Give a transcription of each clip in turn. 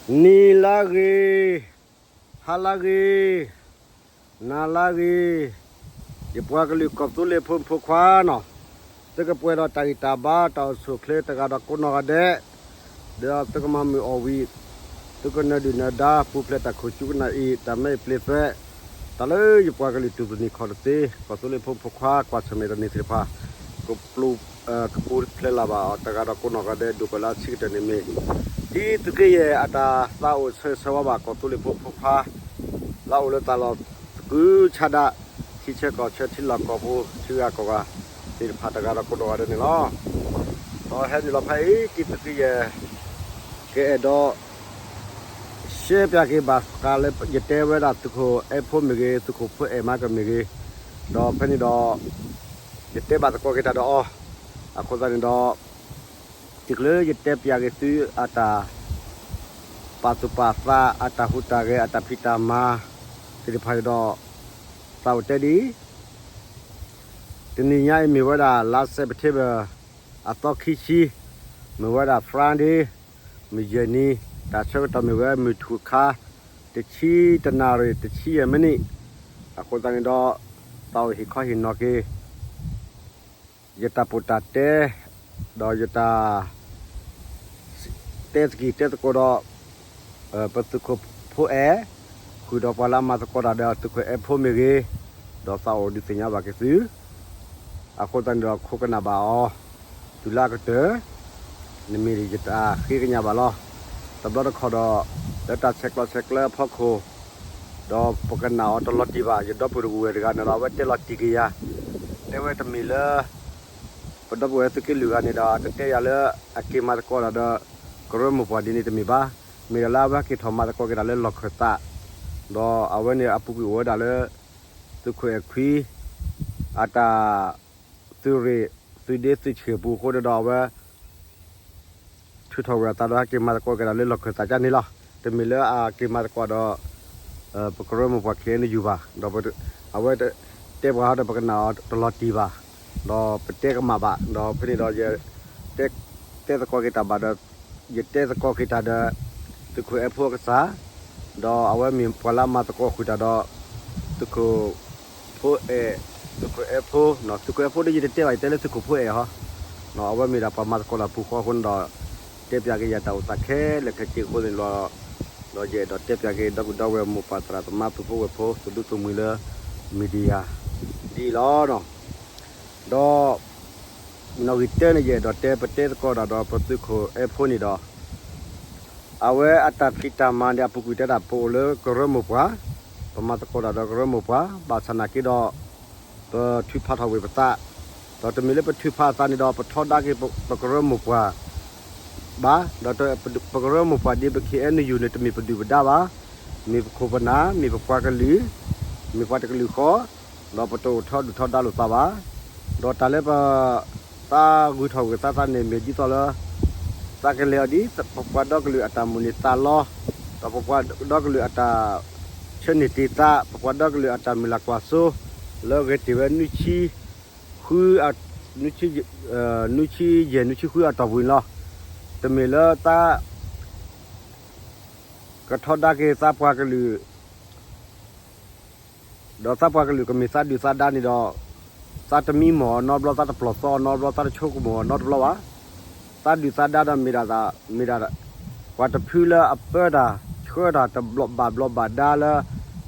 နံၤလၢဂ့ၤ, ဟါလၢဂ့ၤ, နၤလၢဂ့ၤ, ယပှၤကလုာ်ကီၢ်သူလ့ၤဖိမုၣ်ဖိခွါနီၤ, သုကပှဲၤဒီးတၢ်ဂံၢ်တၢ်ဘါ တၢ်အိၣ်ဆူၣ်အိၣ်ချ့တဂၤဒီးကိးနီၢ်ဂၤဒဲး, ဒီးသုကမၤမုာ်အီၣ်ဝံၤ, သုကနၢၤဒုၣ်နၢၤဒါ ပူၤဖျဲးတၢ်ခိၣ်ကၠူကနၣ်အံၤ တၢ်မဲအံၤပျ့ၤသွဲး, တၢ်လၢယပှၤကလုာ်တူၢ်သနံးခီၣ်တသ့ ကီၢ်သူလ့ၤဖိမုၣ်ဖိခွါ ကွၢ်ဆၢၣ်မဲာ်တၢ်န့ၣ်သ့ၣ်တဖၣ် ကပူၤ ကပူၤဖျဲးလၢ်ဘၣ်အီၤတဂၤဒီးကိးနီၢ်ဂၤဒဲး ဒိၣ်ကီၢ်လၢအဆံးကတၢၢ်န့ၣ်မ့ၢ် ဒ်သုးက့ယဲၢ်အတၢ်သးအိၣ်ဆၢဂ့ၤဆၢဝါဘၣ် ကီၢ်သူလ့ၤဖိမုၣ်ဖိခွါ လၢအအိၣ်လၢတၢ်လီၢ်သကုၤဆးဒး ထံဆၢကီၢ်ဆၢ ထံလီၢ်ကီၢ်ပူၤ ထံဂၤကီၢ်ဂၤသ့ၣ်တဖၣ်တဂၤဒီးကိးနီၢ်ဂၤဒဲးန့ၣ်လီၤ. ဒီးဟဲနုာ်လီၤဖဲအံၤ ဒ်သုးက့ယဲၢ် ကအဲၣ်ဒိး ရှဲပၠးက့ၤဘၣ်ဃးလၢယတဲဝဲဒၣ်သုးခိၣ်အဲၣ်ဖိမ့ၢ်ဂ့ၤ သုးခိၣ်ဖိအဲၣ်မၤကမ့ၢ်ဂ့ၤ, ဒီးဖဲန့ၣ်ဒီး ယတဲဘၣ်သကိးက့ၤတၢ်ဒီးအီၤ, အဃိသတးန့ၣ်ဒီး တုၤလၢယတဲပၠးက့ၤသုအတၢ်ပာ်သူၣ်ပာ်သး အတၢ်ဟူးတၢ်ဂဲၤ အတၢ်ဖံးတၢ်မၤသ့ၣ်တဖၣ်ဒီး သးအိၣ်တဲဒ်အံၤ, တနံၤညါအံၤမ့ၢ်ဝဲဒၣ်လါစဲးပထ့ဘၢၣ် အသီခံဆံ, မ့ၢ်ဝဲဒၣ် Friday, မုၢ်ယဲၢ်နံၤ, တၢ်ဆၢကတီၢ်မ့ၢ်ဝဲမုၢ်ထူၣ်အခါ တဆံတနၣ်ရံၣ် တဆံယဲၢ်မံးနံး, အဃိသတးန့ၣ်ဒီး သးအိၣ်ဟ့ၣ်ခီဟ့ၣ်နီၤက့ၤ ယတၢ်ပိာ်တၢ်တဲ ဒီးယတၢ် တဲသကံၢ်တဲသကိးဒီး ပသုးခိၣ်ဖိအဲၣ် ဃုာ်ဒီးပှၤလၢအမၤသကိးတၢ်ဒီးသုးခိၣ်အဲၣ်ဖိမ့ၢ်ဂ့ၤ, ဒီးသးအိၣ်ဒုးသ့ၣ်ညါဘၣ်က့ၤသု, အဃိသတးန့ၣ်ဒီးခိးကနၣ်ဘၣ်အီၤ တုၤလၢအကတၢၢ် နမ့ၢ်ယတၢ်ဃ့ကညးဘၣ်လီၤ. တဘျီတခီၣ်ဒီး လၢတၢ်ဆဲးကျိးဆဲးကျၢအဖီခိၣ် ဒီးပကနၣ်အီၤတလီၤတံၢ်ဘၣ် ယဒီပုၢ်ဝဲၢ်တဂၤန့ၣ်ဒီး အဝဲတဲလီၤတံၢ်က့ၤယၤ, တဲဝဲတမ့ၢ်လၢ ပဒီပုၢ်ဝဲၢ်သုးက့လွံၢ်ဂၤန့ၣ်ဒီး တတဲယၤလၢအက့ၤမၤသကိးတၢ်ဒီး ကရၢမိၢ်ပှၢ်ဒ်န့ၣ်တမ့ၢ်ဘၣ်. မ့ၢ်ဒၣ်လၢအဝဲဟဲက့ၤထီၣ်မၤသကိးက့ၤတၢ်လၢလီၢ်ခၢၣ်သး, ဒီးအဝဲန့ၣ်အပူၤကွံာ်အိၣ်ဝဲဒၣ်လၢ သုးခိၣ်အဲၣ်ခွံ အတၢ် သုးရ့ၣ် သုးဒ့သုးဆံးအပူၤအဃိန့ၣ်ဒီး အဝဲ ထုးထီၣ်ဝဲအသးဒီးဟဲက့ၤမၤသကိးက့ၤတၢ်လၢလီၢ်ခၢၣ်သးကန့ၣ်လီၤ. တမ့ၢ်လၢအက့ၤမၤသကိးဒီး ပကရၢမိၢ်ပှၢ် ခ့ၣ်အဲၣ်ယူၣ် ဘၣ်. ဒီးအဝဲတဲပှၤဟီဒီးပကနၣ်အီၤတလီၤတံၢ်ဘၣ်, ဒီးပတဲကမၣ်ဘၣ်. ဒီးဖဲန့ၣ်ဒီးယ တဲသကိးက့ၤတၢ်ဘၣ်ဒီး ယတဲသကိးက့ၤတၢ်ဒီး သုးခိၣ်အဲၣ်ဖိအကစၢ်, ဒီးအဝဲမ့ၢ်ပှၤလၢအမၤသကိးဃုာ်တၢ်ဒီး သုးခိၣ်ဖိအဲၣ်, သုးခိၣ်အဲၣ်ဖိ, သုးခိၣ်အဲၣ်ဖိဒီးယတတဲဘၣ် ယတဲလၢသုးခိၣ်ဖိအဲၣ်ဟီ, အဝဲမ့ၢ်ဒၣ်ပှၤမၤသကိးတၢ်ပူၤဃီအဃိန့ၣ်ဒီး တဲပၠးက့ၤယၤတၢ်အိၣ်သးခဲလၢာ်ခဲဆ့အဃိန့ၣ်လီၤ. ဒီးယအဲၣ်ဒိးတဲပၠးက့ၤ ဒီပုၢ်ဒီဝဲၢ်မိၢ်ပၢ်သရၣ်သမါ ပုၢ်ဖိဝဲၢ်ဖိ သူၣ်ဒူသးမုာ်လၢ media ဒ်အံၤလီၤ. ဒီး နီၣ်ဂံၢ်တၢန့ၣ် ယအဲၣ်ဒိးတဲ ပတဲသကိးတၢ်ဒီးပသုးခိၣ်အဲၣ်ဖိန့ၣ်ဒီး အဝဲအတၢ်ဖံးတၢ်မၤန့ၣ် အပူၤကွံာ်တဲဒၣ် ပအိၣ်လၢကရၢမိၢ်ပှၢ်, ပမၤသကိးတၢ်ဒီးကရၢမိၢ်ပှၢ်, ဘၣ်ဆၣ်နာ်က့ဒီး ပထုးဖးထီၣ်ဝံၤပသး, ဒီးတမ့ၢ်လၢပထုးဖးအသးန့ၣ်ဒီး ပထီဒါက့ၤပကရၢမိၢ်ပှၢ်ဘၣ်, ဒီးပကရၢမိၢ်ပှၢ်ဒ်ပ ခ့ၣ်အဲၣ်ယူၣ် န့ၣ် တမ့ၢ်ပဒုၣ်ပဒါဘၣ်, မ့ၢ်ပခိၣ်ပနၢ်, မ့ၢ်ပပှၤကလုာ်, မ့ၢ်ပှၤတကလုာ်ဃီ, ဒီးပတအိၣ်ထီဒုၣ်ထီဒါလိာ်သးဘၣ်. ဒီးတၢ်လၢပ သးဂုာ်ထီၣ်ဂဲၤသးသးန့ၣ် မ့ၢ်ဒ်သိးလၢ သးကလဲၤအီၤဒ် ပပှၤဒီကလုာ်အတၢ်မိၣ်န့ၢ်သးလီ, ဒီးပပှၤဒီကလုာ်အတၢ်ဆၢန့ၢ်တ့ၢ်သး, ပပှၤဒီကလုာ်အတၢ်မုၢ်လၢ်ကွၢ်စိ လၢဂဲၤတ့ၢ်ဝဲနွံဆံဃု နွံဆံယဲၢ် နွံဆံဃုအတီၢ်ပူၤန့ၣ်လီၤ. တမ့ၢ်လၢသး ကထီဒါက့ၤသးပှၤကလုာ် ဒီးသးပှၤကလုာ်ကမ့ၢ်သးဒုၣ်သးဒါန့ၣ်ဒီး သးတမံမီၢ်အီၤနီတဘျီ, သးတပျီၢ်သီအီၤနီတဘျီ, သးတဆိကမိၣ်အီၤနီတဘျီဘၣ်. သးဒုၣ်သးဒါဒီးမ့ၢ်ဒၣ် မ့ၢ်ဒၣ် ပှၤတဖုလၢအပၢတၢ်ဆှၢတၢ်တဘျီဘၣ်ဘျီဘၣ်ဒါလၢ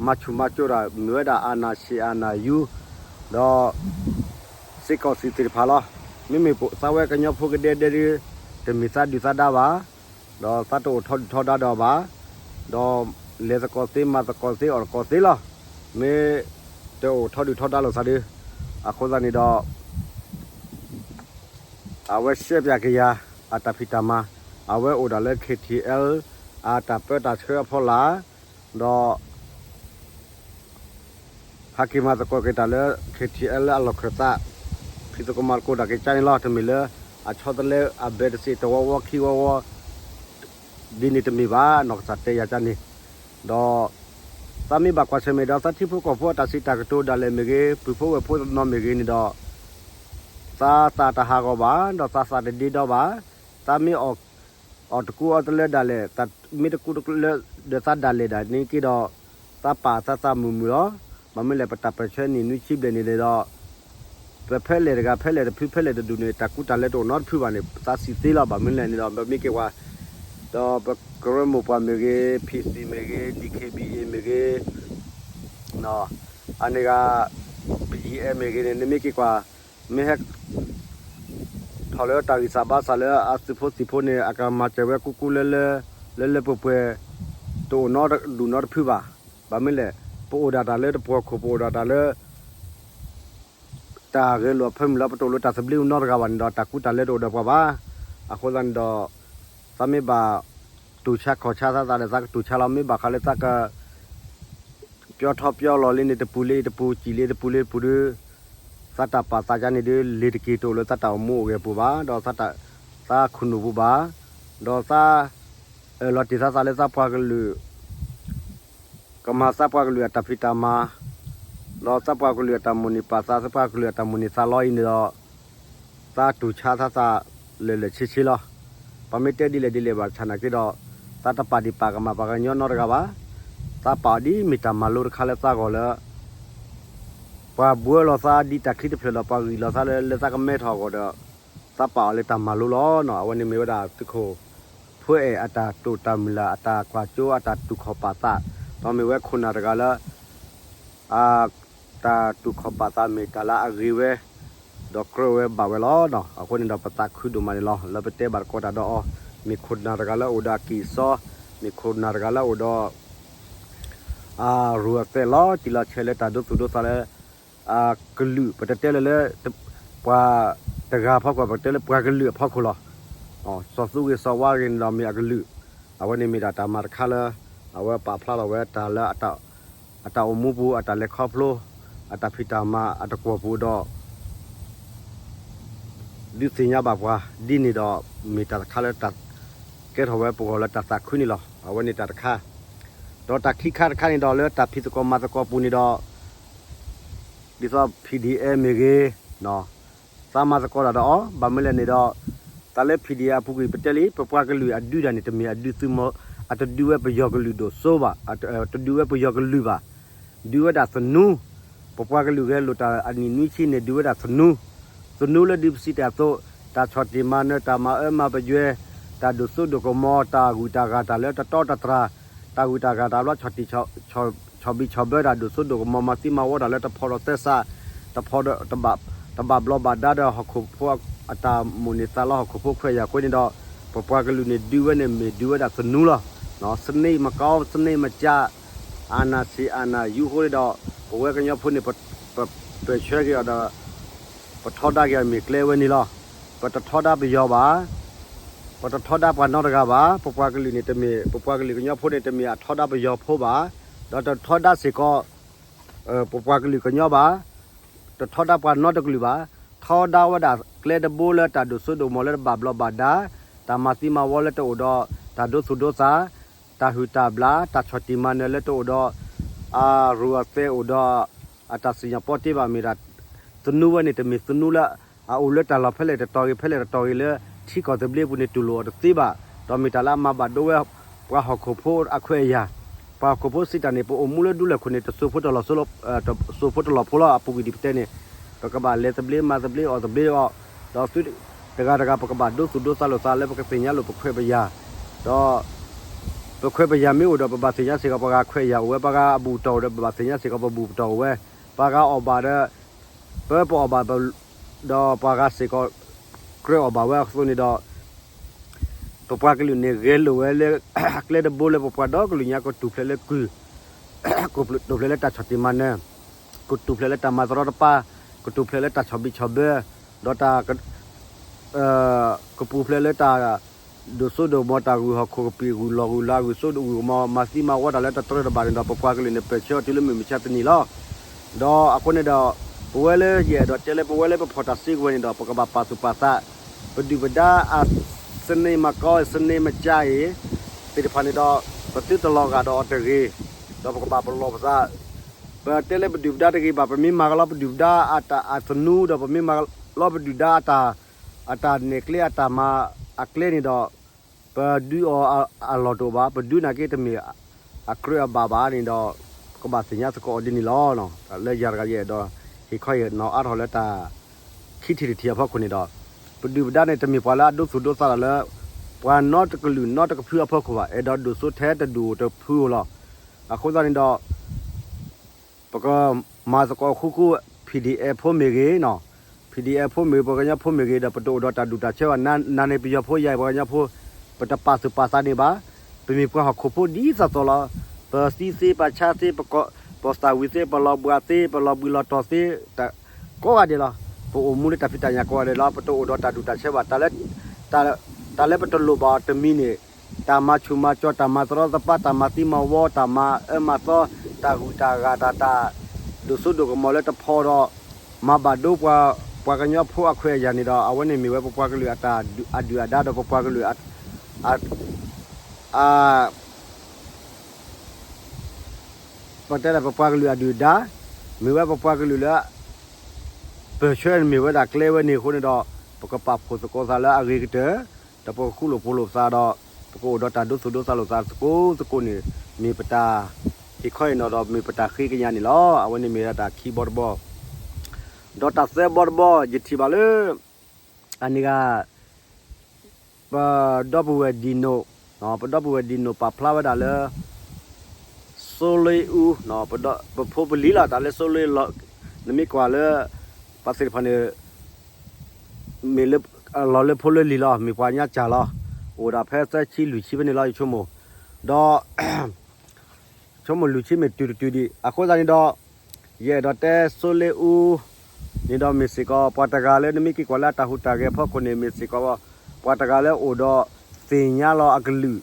မၤဆူၣ်မၤစိးတၢ် မ့ၢ်ဝဲဒၣ် အာဏာရှင် အာဏာယူ ဒီး စစ်ကောင်စီ သ့ၣ်တဖၣ်လီၤ. မ့မ့ၢ်သးဝဲကညီဖိကဒဲဒဲဒီး တမ့ၢ်သးဒုၣ်သးဒါဘၣ်, ဒီးသးတအိၣ်ထီဒုၣ်ထီဒါဒီးဘၣ်, ဒီးလဲၤသကိးသ့ မၤသကိးသ့ အီၣ်သကိးသ့လီၤ. မ့ၢ်တအိၣ်ထီဒုၣ်ထီဒါလိာ်သးဒီး အဃိသတးန့ၣ်ဒီး အဝဲရှဲပၠးက့ၤယၤ အတၢ်ဖံးတၢ်မၤ, အဝဲအိၣ်ဒၣ်လၢ KTLA အတၢ်ပၢတၢ်ဆှၢအဖီလာ်, ဒီး ဟဲက့ၤမၤသကိးက့ၤတၢ်လၢ KTLA လၢအလီၢ်ခၢၣ်သး, ဖံးသကိးမၤသကိးတၢ်က့ၤကါန့ၣ်လီၤ. တမ့ၢ်လၢ အဆီတလဲ အဘဲတစ့း တဝီဝီခံဝီဝီ ဒ်န့ၣ်တမ့ၢ်ဘၣ်, နီၢ်ကစၢ်တဲယၤကါန့ၣ်, ဒီး သးမ့ၢ်ဘၣ်ကွၢ်ဆၢၣ်မဲာ်ဒီး သးထံဖိကီၢ်ဖိအတၢ်စံးတၢ်ကတိၤဒၣ်လဲာ်မ့ၢ်ဂ့ၤ, ပုၢ်ဖိဝဲၢ်ဖိနီၢ်မ့ၢ်ဂ့ၤန့ၣ်ဒီး သးသးတဟးဂီၤဘၣ်, ဒီးသးသးတဒ့ဒီဘၣ်, သးမ့ၢ်အီၣ် အီၣ်တကူအီတလၢဒၣ်လဲာ်, မ့ၢ်တကူတလၢဒီးသးဒၣ်လဲာ်ဒၣ်န့ၣ်က့ဒီး, သးပာ်သးသးမုာ်မုာ်လီၤ. ဘၣ်မနုၤလဲၣ် ပတၢ်ပၢၢ်ဆၢနံၣ်နွံဆံဘျဲၣ်န့ၣ်ဒီး, ပဖဲလဲၣ်တဂၤ ဖဲလဲၣ်တဖု ဖဲလဲၣ်တဒူၣ်န့ၣ် တၢ်ကူတၢ်လဲတအိၣ်နီတဖုဘၣ်န့ၣ် သးစံးသ့လီၤ. ဘၣ်မနုၤလဲၣ်န့ၣ်ဒီး ပမ့ၢ်က့ၤကွၢ်, ဒီးပကရၢမိၢ်ပှၢ်မ့ၢ်ဂ့ၤ, P Cမ့ၢ်ဂ့ၤ, D K B Aမ့ၢ်ဂ့ၤ, အန့ၣ်ဂၤ ပယံၤအဲမ့ၢ်ဂ့ၤန့ၣ် နမ့ၢ်က့ၤကွၢ်, မ့ၢ်ဟဲ ထီၣ်လၢတၢ်ဂံၢ်စၢ်ဘါစၢ်လၢအသုးဖိသံၣ်ဖိန့ၣ် အကမၤစၢၤဝဲကူကူလၢလၢ, လၢလၢပှဲၤပှဲၤ, တအိၣ်နီတဒူၣ်နီတဖုဘၣ်. ဘၣ်မနုၤလဲၣ်, ပအိၣ်ဒၣ်တၢ်လၢတပှီၢ်ခိၣ် ပအိၣ်ဒၣ်တၢ်လၢ တၢ်ဂဲၤလိာ်အဖၢမုၢ်လီၤ. ပတအိၣ်လၢတၢ်သဘျ့နီတဂၤဘၣ်န့ၣ်ဒီး တၢ်ကူတၢ်လဲတအိၣ်ဒီးပှၤဘၣ်. အဃိသတးန့ၣ်ဒီး သးမ့ၢ်ဘၣ်တူၢ်ဆါခီၣ်ဆါသးသးဒီး သးကတူၢ်ဆါလီၤ. မ့ၢ်ဘၣ်ဃးလၢသးက ပျီထီပျီလီၤလံန့ၣ် တပူၤလၢတပူၤ, စံၣ်လံတပူၤလၢတပူၤဒီး, သးတၢ်ပာ်သးယါန့ၣ်ဒီး လ့ၤတက့ၤတအိၣ်လၢသးတၢ်အိၣ်မူအိၣ်ဂဲၤပူၤဘၣ်, ဒီးသးတၢ်, သးခိၣ်နူာ်ပူၤဘၣ်, ဒီးသး, အၢၣ်လီၤတ့ၢ်သးသးလၢသးပှၤကလုာ် ကမၤသးပှၤကလုာ်အတၢ်ဖံးတၢ်မၤ, ဒီးသးပှၤကလုာ်အတၢ်မိၣ်န့ၢ်ပာ်သး, သးပှၤကလုာ်အတၢ်မိၣ်န့ၢ်သးလီအံၤန့ၣ်ဒီး, သးတူၢ်ဆါသးသးလၢာ်လၢာ်ဆ့ဆ့လီၤ. ပမ့ၢ်တဲဒ်လဲၣ်ဒ်လဲၣ်ဘၣ်ဆၣ်နာ်က့ဒီး, သးတပာ်ဒံးပာ်ကမၣ်ပှၤကညီနီတဂၤဘၣ်. သးပာ်အီၤဒ်မ့ၢ်တၢ်မၤလိတခါလၢသးဂီၢ်လၢ ပှၤဘှၢလီၤသးဒ်တၢ်ချံတဖျၢၣ်ဒီး ပှၤဂံၢ်လီၤသးလၢ လၢသးကမဲထီၣ်အဂီၢ်ဒီး, သးပာ်အီၤလၢတၢ်မၤလိလီၤ. အဝဲန့ၣ်မ့ၢ်ဝဲဒၣ်သုးခိၣ်ဖိအဲၣ်အတၢ်တိာ်တၢ်မုၢ်လၢ် အတၢ်ကွၢ်စိ အတၢ်တူၢ်ခီၣ်ပာ်သး, ဒီးမ့ၢ်ဝဲခိၣ်နၢ်တဂၤလၢ အတၢ်တူၢ်ခီၣ်ပာ်သးမ့ၢ်တၢ်လၢအဂ့ၤဝဲ, ဒီးကြၢးဝဲဘၣ်ဝဲလီၤ. အဃိန့ၣ်ဒီးပသးခုဒိၣ်မးန့ၣ်လီၤ. လၢပတဲဘၣ်တကိးတၢ်ဒီးအီၤ, မ့ၢ်ခိၣ်နၢ်တဂၤလၢအိၣ်ဒီးအကံၢ်အစီ, မ့ၢ်ခိၣ်နၢ်တဂၤလၢအိၣ်ဒီး အရူၢ်အသဲးလီၤတံၢ်လီၤဆဲးလၢတၢ်ဒိသူၣ်ဒိသးလၢ အကလုာ် ပတတဲလၢလၢ ပှၤတဂၤအဖီခိၣ် ပတဲလၢပှၤကလုာ်အဖီခိၣ်လီၤ. စီၤသူဂ့ၤစီၤဝါဂ့ၤန့ၣ်ဒီးမ့ၢ်အကလုာ်, အဝဲန့ၣ်မ့ၢ်ဒၣ်တၢ်မၤတခါလၢ အဝဲပာ်ဖျါထီၣ်ဝဲတၢ်လၢ အတၢ်အိၣ်မူပူၤ အတၢ်လဲၤခီဖျိ အတၢ်ဖံးတၢ်မၤအတကွီၢ်ပူၤဒီး ဒုးသ့ၣ်ညါဘၣ်ပှၤဒ်န့ၣ်ဒီး မ့ၢ်တၢ်တခါလၢတၢ်ကဲထီၣ်ဝဲပဂီၢ်လၢတၢ်သးခုန့ၣ်လီၤ. အဝဲန့ၣ်တၢ်တခါ, ဒီးတၢ်ခံခါတခါန့ၣ်ဒီး လၢတၢ်ဖံးသကိးမၤသကိးပူၤန့ၣ်ဒီး ဒ်သိး P D F မ့ၢ်ဂ့ၤ, သးမၤသကိးတၢ်ဒီးအီၤ ဘၣ်မနုၤလဲၣ်န့ၣ်ဒီး တၢ်လၢ P D F အပူၤကွံာ် ပတဲလံ ပပှၤကလုာ်အဒုးတၢ်န့ၣ် တမ့ၢ်အဒုးသုးမီၤ, အတဒုးဝဲပယီၤကလုာ်ဒိၣ်စိဘၣ်, တဒုးဝဲပယီၤကလုာ်ဘၣ်, ဒုးဝဲဒၣ်သနူ, ပပှၤကလုာ်ဂဲၤလိာ်တၢ်အနံၣ်နွံဆံန့ၣ် ဒုးဝဲဒၣ်သနူ, သနူလၢဒ်ပစံးတၢ်အသိး, တၢ်ဆီၣ်တံၢ်မၤနၢၤ တၢ်မၤအၢမၤပယွဲ, တၢ်ဒိၣ်စိဒိၣ်ကမီၤ, တၢ်ဂုၤတၢ်ဂၤတၢ်လၢတတီတတြၢ်, တၢ်ဂုၤတၢ်ဂၤတၢ်ဘျီ ဆီၣ်ဘံၣ်ဆီၣ်ဘၢတၢ် ဒိၣ်စိဒိၣ်ကမီၤ မၤသံမၤဝီတၢ်လၢတဖိးဒီးသဲစး, တဖိးဒီး တဘၣ်ဘျီးဘၣ်ဒါဒီးဟီၣ်ခိၣ်ဖိအတၢ်မိၣ်န့ၢ်သးလီဟီၣ်ခိၣ်ဖိခွဲးယာ်အဃိန့ၣ်ဒီး ပပှၤကလုာ်န့ၣ်ဒုးဝဲန့ၣ်မ့ၢ်ဒုးဝဲဒၣ်သနူလီၤ. စနံးမကီ စနံးမကၠး အနၢ်ဆံးအနၢ်ယူၤအဃိန့ၣ်ဒီး ပဝဲကညီဖိန့ၣ် ပပၢၢ်ဆၢက့ၤအီၤဒီး ပထီဒါက့ၤအီၤမ့ၢ်ကျဲဝဲန့ၣ်လီၤ. ပတထီဒါပယီၤဘၣ်, ပတထီဒါပှၤနီတဂၤဘၣ်. ပပှၤကလုာ်န့ၣ်တမ့ၢ် ပပှၤကလုာ်ကညီဖိန့ၣ် တမ့ၢ်အထီဒါပယီၤဖိဘၣ်, ဒီးတထီဒါစ့ၢ်ကီး ပပှၤကလုာ်ကညီဘၣ်, တထီဒါပှၤနီတကလုာ်ဘၣ်, ထီဒါဝဲဒၣ်ကျဲတဘိလၢတၢ်ဒိၣ်စိဒိၣ်ကမီၤလၢတဘၣ်ဘျီးဘၣ်ဒါ, တၢ်မၤသံမၤဝီလၢတအိၣ်ဒီး တၢ်ဒိသူၣ်ဒိသး, တၢ်ဟုၣ်တၢ်ဘျၣ်, တၢ်ဆီၣ်တံၢ်မၤနၢၤလၢတအိၣ်ဒီး အရူၢ်အသဲးအိၣ်ဒီး အတၢ်စံၣ်ညီၣ်ပီတ့ဘၣ်မ့ၢ်ဒၣ် သနူဝဲန့ၣ် တမ့ၢ်သနူလၢ အအိၣ်လၢတၢ်လီၢ်ဖဲလဲၣ်တတီၤဂ့ၤ ဖဲလဲၣ်တတီၤဂ့ၤလၢ ထံကီၢ်သဘျ့ပူၤန့ၣ် တူၢ်လိာ်အီၤတသ့ဘၣ်, ဒီးမ့ၢ်တၢ်လၢအမၤဘၣ်ဒိဝဲ ပှၤဟီၣ်ခိၣ်ဖိအခွဲးအယာ်, ပှၤဟီၣ်ခိၣ်ဖိစံးတၢ်န့ၣ် ပအိၣ်မူလၢဒူလၢၢ်ခိၣ်န့ၣ် တစိၢ်ဖိတၢ်လီၢ်စိ တစိၢ်ဖိတၢ်လီၢ်ဖိလီၤ. အပူၤကွံာ်ဒ်ပတဲန့ၣ် ပကဘၣ်လဲၤသဘျ့မၤသဘျ့အီၣ်သဘျ့အီၤ, ဒီးသုတဂၤတဂၤ ပကဘၣ်ဒိသူၣ်ဒိသးလိာ်သးလၢပကသ့ၣ်ညါလိာ်ပခွဲးပယာ်, ဒီး ပခွဲးပယာ်မ့ၢ်အိၣ်ဒီး ပဘၣ်သ့ၣ်ညါစ့ၢ်ကီး ပှၤဂၤခွဲးယာ်အိၣ်ဝဲ, ပှၤဂၤအဘူၣ်တီၢ်အိၣ်ဒီး ပဘၣ်သ့ၣ်ညါစ့ၢ်ကီး ပဘူၣ်ပတီၢ်အိၣ်ဝဲ, ပှၤဂၤအီၣ်ဘၣ်ဒီး ပပအီၣ်ဘၣ် ဒီးပှၤဂၤစ့ၢ်ကီး ကြၢးအီၣ်ဘၣ်ဝဲအသိးန့ၣ်ဒီး ပပှၤကလုာ်န့ၣ် ဂဲၤလိာ်ဝဲလၢ ကျဲတဘိလၢပပှၤဒီကလုာ်ညါ ကတူၢ်ဖျဲးလၢကုၢ်, ကတူၢ်ဖျဲးလၢတၢ်ဆီၣ်တံၢ်မၤနၢၤ, ကတူၢ်ဖျဲးလၢတၢ်မၤတရီတပါ, ကတူၢ်ဖျဲးလၢတၢ်ဆီၣ်ဘံၣ်ဆီၣ်ဘၢ, ဒီးတၢ် ကပူၤဖျဲးလၢတၢ် ဒိၣ်စိဒိၣ်ကမီၤ တၢ်ဂုၢ်ဟီၣ်ခိၣ်ကပံာ် ဂုၢ်လီၢ်ဂုၢ်လၤ ဂုၢ်စိဒိၣ်ဂုၢ်ကမီၤ မၤသံမၤဝီတၢ်လၢတတြၢတဘၣ်န့ၣ်ဒီး ပပှၤကလုာ်န့ၣ် ပၢၢ်ဆၢအီၤတုၤလၢမုၢ်မဆါတနံၤလီၤ. ဒီးအဃိန့ၣ်ဒီး ပဝဲလၢယအဲၣ်ဒိးတဲလၢ ပဝဲလၢပဖီၣ်တၢ်စုကဝဲၤန့ၣ်ဒီး ပကဘၣ်ပာ်သူၣ်ပာ်သး ပဒုၣ်ပဒါအ စနံးမကီ စနံးမကၠါအံၤ သ့ၣ်တဖၣ်န့ၣ်ဒီး ပသုတလီၤဂာ်ဒီးအီၤတဂ့ၤ, ဒီးပကဘၣ်ပလီၢ်ပသး ပတဲလၢပဒုၣ်ပဒါတဂ့ၤဘၣ်, ပမ့ၢ်မၤကလီပဒုၣ်ပဒါအတၢ်အသနူ ဒီးပမ့ၢ်မၤလီပဒုၣ်ဒါအတၢ် အတၢ်နဲၣ်ကျဲအတၢ်မၤအကျဲန့ၣ်ဒီး ပဒုးအီၤအလီၢ်တအိၣ်ဘၣ်, ပဒုးနာ်က့တမ့ၢ်အကြၢးအဘၣ်ဘၣ်န့ၣ်ဒီး ပကဘၣ်သ့ၣ်ညါသကိးအီၤဒ်န့ၣ်လီၤ. လၢယၤတဂၤယအဲၣ်ဒိး ဟ့ၣ်ခီဟ့ၣ်နီၤအါထီၣ်လၢတၢ်ခံထံၣ်တထံၣ်အဖီခိၣ်န့ၣ်ဒီး ပဒုၣ်ပဒါန့ၣ် တမ့ၢ်ပှၤလၢအဒိသူၣ်ဒိသးဒီးလၢ ပှၤနီတကလုာ်နီတကဖုအဖီခိၣ်ဘၣ်, အဲၣ်ဒိးဒိၣ်စိထဲတဒူၣ်အိၣ်တဖုဧိၤလီၤ. အဃိသတးန့ၣ်ဒီး ပကမၤသကိးဃူဃူ PDF ဖိမ့ၢ်ဂ့ၤနီၤ, PDF ဖိမ့ၢ်ဂ့ၤ ပှၤကညီဖိမ့ၢ်ဂ့ၤဒီး ပတအိၣ်ဒီးတၢ်ဒူၣ်တၢ်ဆၢဘၣ်, နၤန့ၣ်ပယီၤဖိ ယၤအံၤပှၤကညီဖိ, ပတပာ်သူၣ်ပာ်သးန့ၣ်ဘၣ်. ပမ့ၢ်ပှၤဟီၣ်ခိၣ်ဖိဒ်သိးသိးလီၤ. ပသံသ့ ပဆါသ့, ပကီၢ်, ပသၣ်ဝံၤသ့, ပလီၤဘှါသ့, ပလီၤဘှံးလီၤတီၤသ့, ကိးဂၤဒဲးလီၤ. ပအိၣ်မူလၢတၢ်ဖံးတၢ်ညၣ်ကိးဂၤဒဲးလီၤ. ပတအိၣ်ဒီးတၢ်ဒူၣ်တၢ်ဆၢဘၣ်. တၢ်လၢပတလိၣ်ဘၣ်အီၤတမံၤန့ၣ် တၢ်မၤဆူၣ်မၤကၠီၤ, တၢ်မၤသရီသပၤ, တၢ်မၤသံမၤဝီ, တၢ်မၤအၢမၤသီ, တၢ်ဂုၤတၢ်ဂၤ, တၢ်, တၢ်ဒိၣ်စိဒိၣ်ကမီၤလၢတဖီဒီး မၤဘၣ်ဒိပှၤ, ပှၤကညီဖိအခွဲးအယာ်န့ၣ်ဒီး အဝဲန့ၣ်မ့ၢ်ဝဲပပှၤကလုာ်အတၢ်အဒုၣ်အဒါဒီးပပှၤကလုာ် အ ပတဲဒၣ်ပပှၤကလုာ်အဒုၣ်အဒါ, မ့ၢ်ဝဲပပှၤကလုာ်လၢ ပၢၢ်ဆၢန့ၣ်မ့ၢ်ဝဲဒၣ်ကျဲဝဲန့ၣ်အဃိန့ၣ်ဒီး ပကပာ်ဖှိၣ်သကိးသးလၢအဂ့ၤကတၢၢ်, ဒီးပကဃူလိာ်ဖိးလိာ်သးဒီး ပကအိၣ်ဒီးတၢ်ဒိသူၣ်ဒိသးလိာ်သးသကိးသကိးန့ၣ် မ့ၢ်ပတၢ်ဟ့ၣ်ခီဟ့ၣ်နီၤဒီးမ့ၢ်ပတၢ်ဃ့ကညးန့ၣ်လီၤ. အဝဲန့ၣ်မ့ၢ်ဝဲဒၣ်တၢ်ခံဘီတဘီ, ဒီးတၢ်သၢဘီတဘီ ယထံၣ်ဘၣ်လၢ အန့ၣ်ဂၤ ပဒီပုၢ်ဝဲၢ်ဒံၣ်နိၣ်, ပဒီပုၢ်ဝဲၢ်ဒံၣ်နိၣ်ပာ်ဖျါဝဲဒၣ်လၢ စိုးလင်းဦး, ပဖိပလံၤလီၤ တၢ်လၢ စိုးလင်းဦး, နမ့ၢ်ကွၢ်လၢ ပှၤသ့ၣ်တဖၣ်န့ၣ် မ့ၢ်လၢ လီၤလၢဖိလၢလံၤလီၤ, မ့ၢ်ပှၤညါစၢ်လီၤ, အိၣ်ဒၣ်ဖဲသၢဆံလွံၢ်ဆံဖဲန့ၣ်လီၤ ယဆိကမိၣ်, ဒီး ဆိကမိၣ်လွံၢ်ဆံမ့ၢ်တုၤတတုၤဒံး, အဃိသတးန့ၣ်ဒီး ယအဲၣ်ဒိးတဲ စိုးလင်းဦး န့ၣ်ဒီးမ့ၢ်စ့ၢ်ကီး ပှၤတဂၤလၢနမ့ၢ်က့ၤကွၢ်လၢအတၢ်ဟူးတၢ်ဂဲၤအဖီခိၣ်န့ၣ် မ့ၢ်စ့ၢ်ကီး ပှၤတဂၤလၢအိၣ်ဒီးသ့ၣ်ညါလီၤအကလုာ်,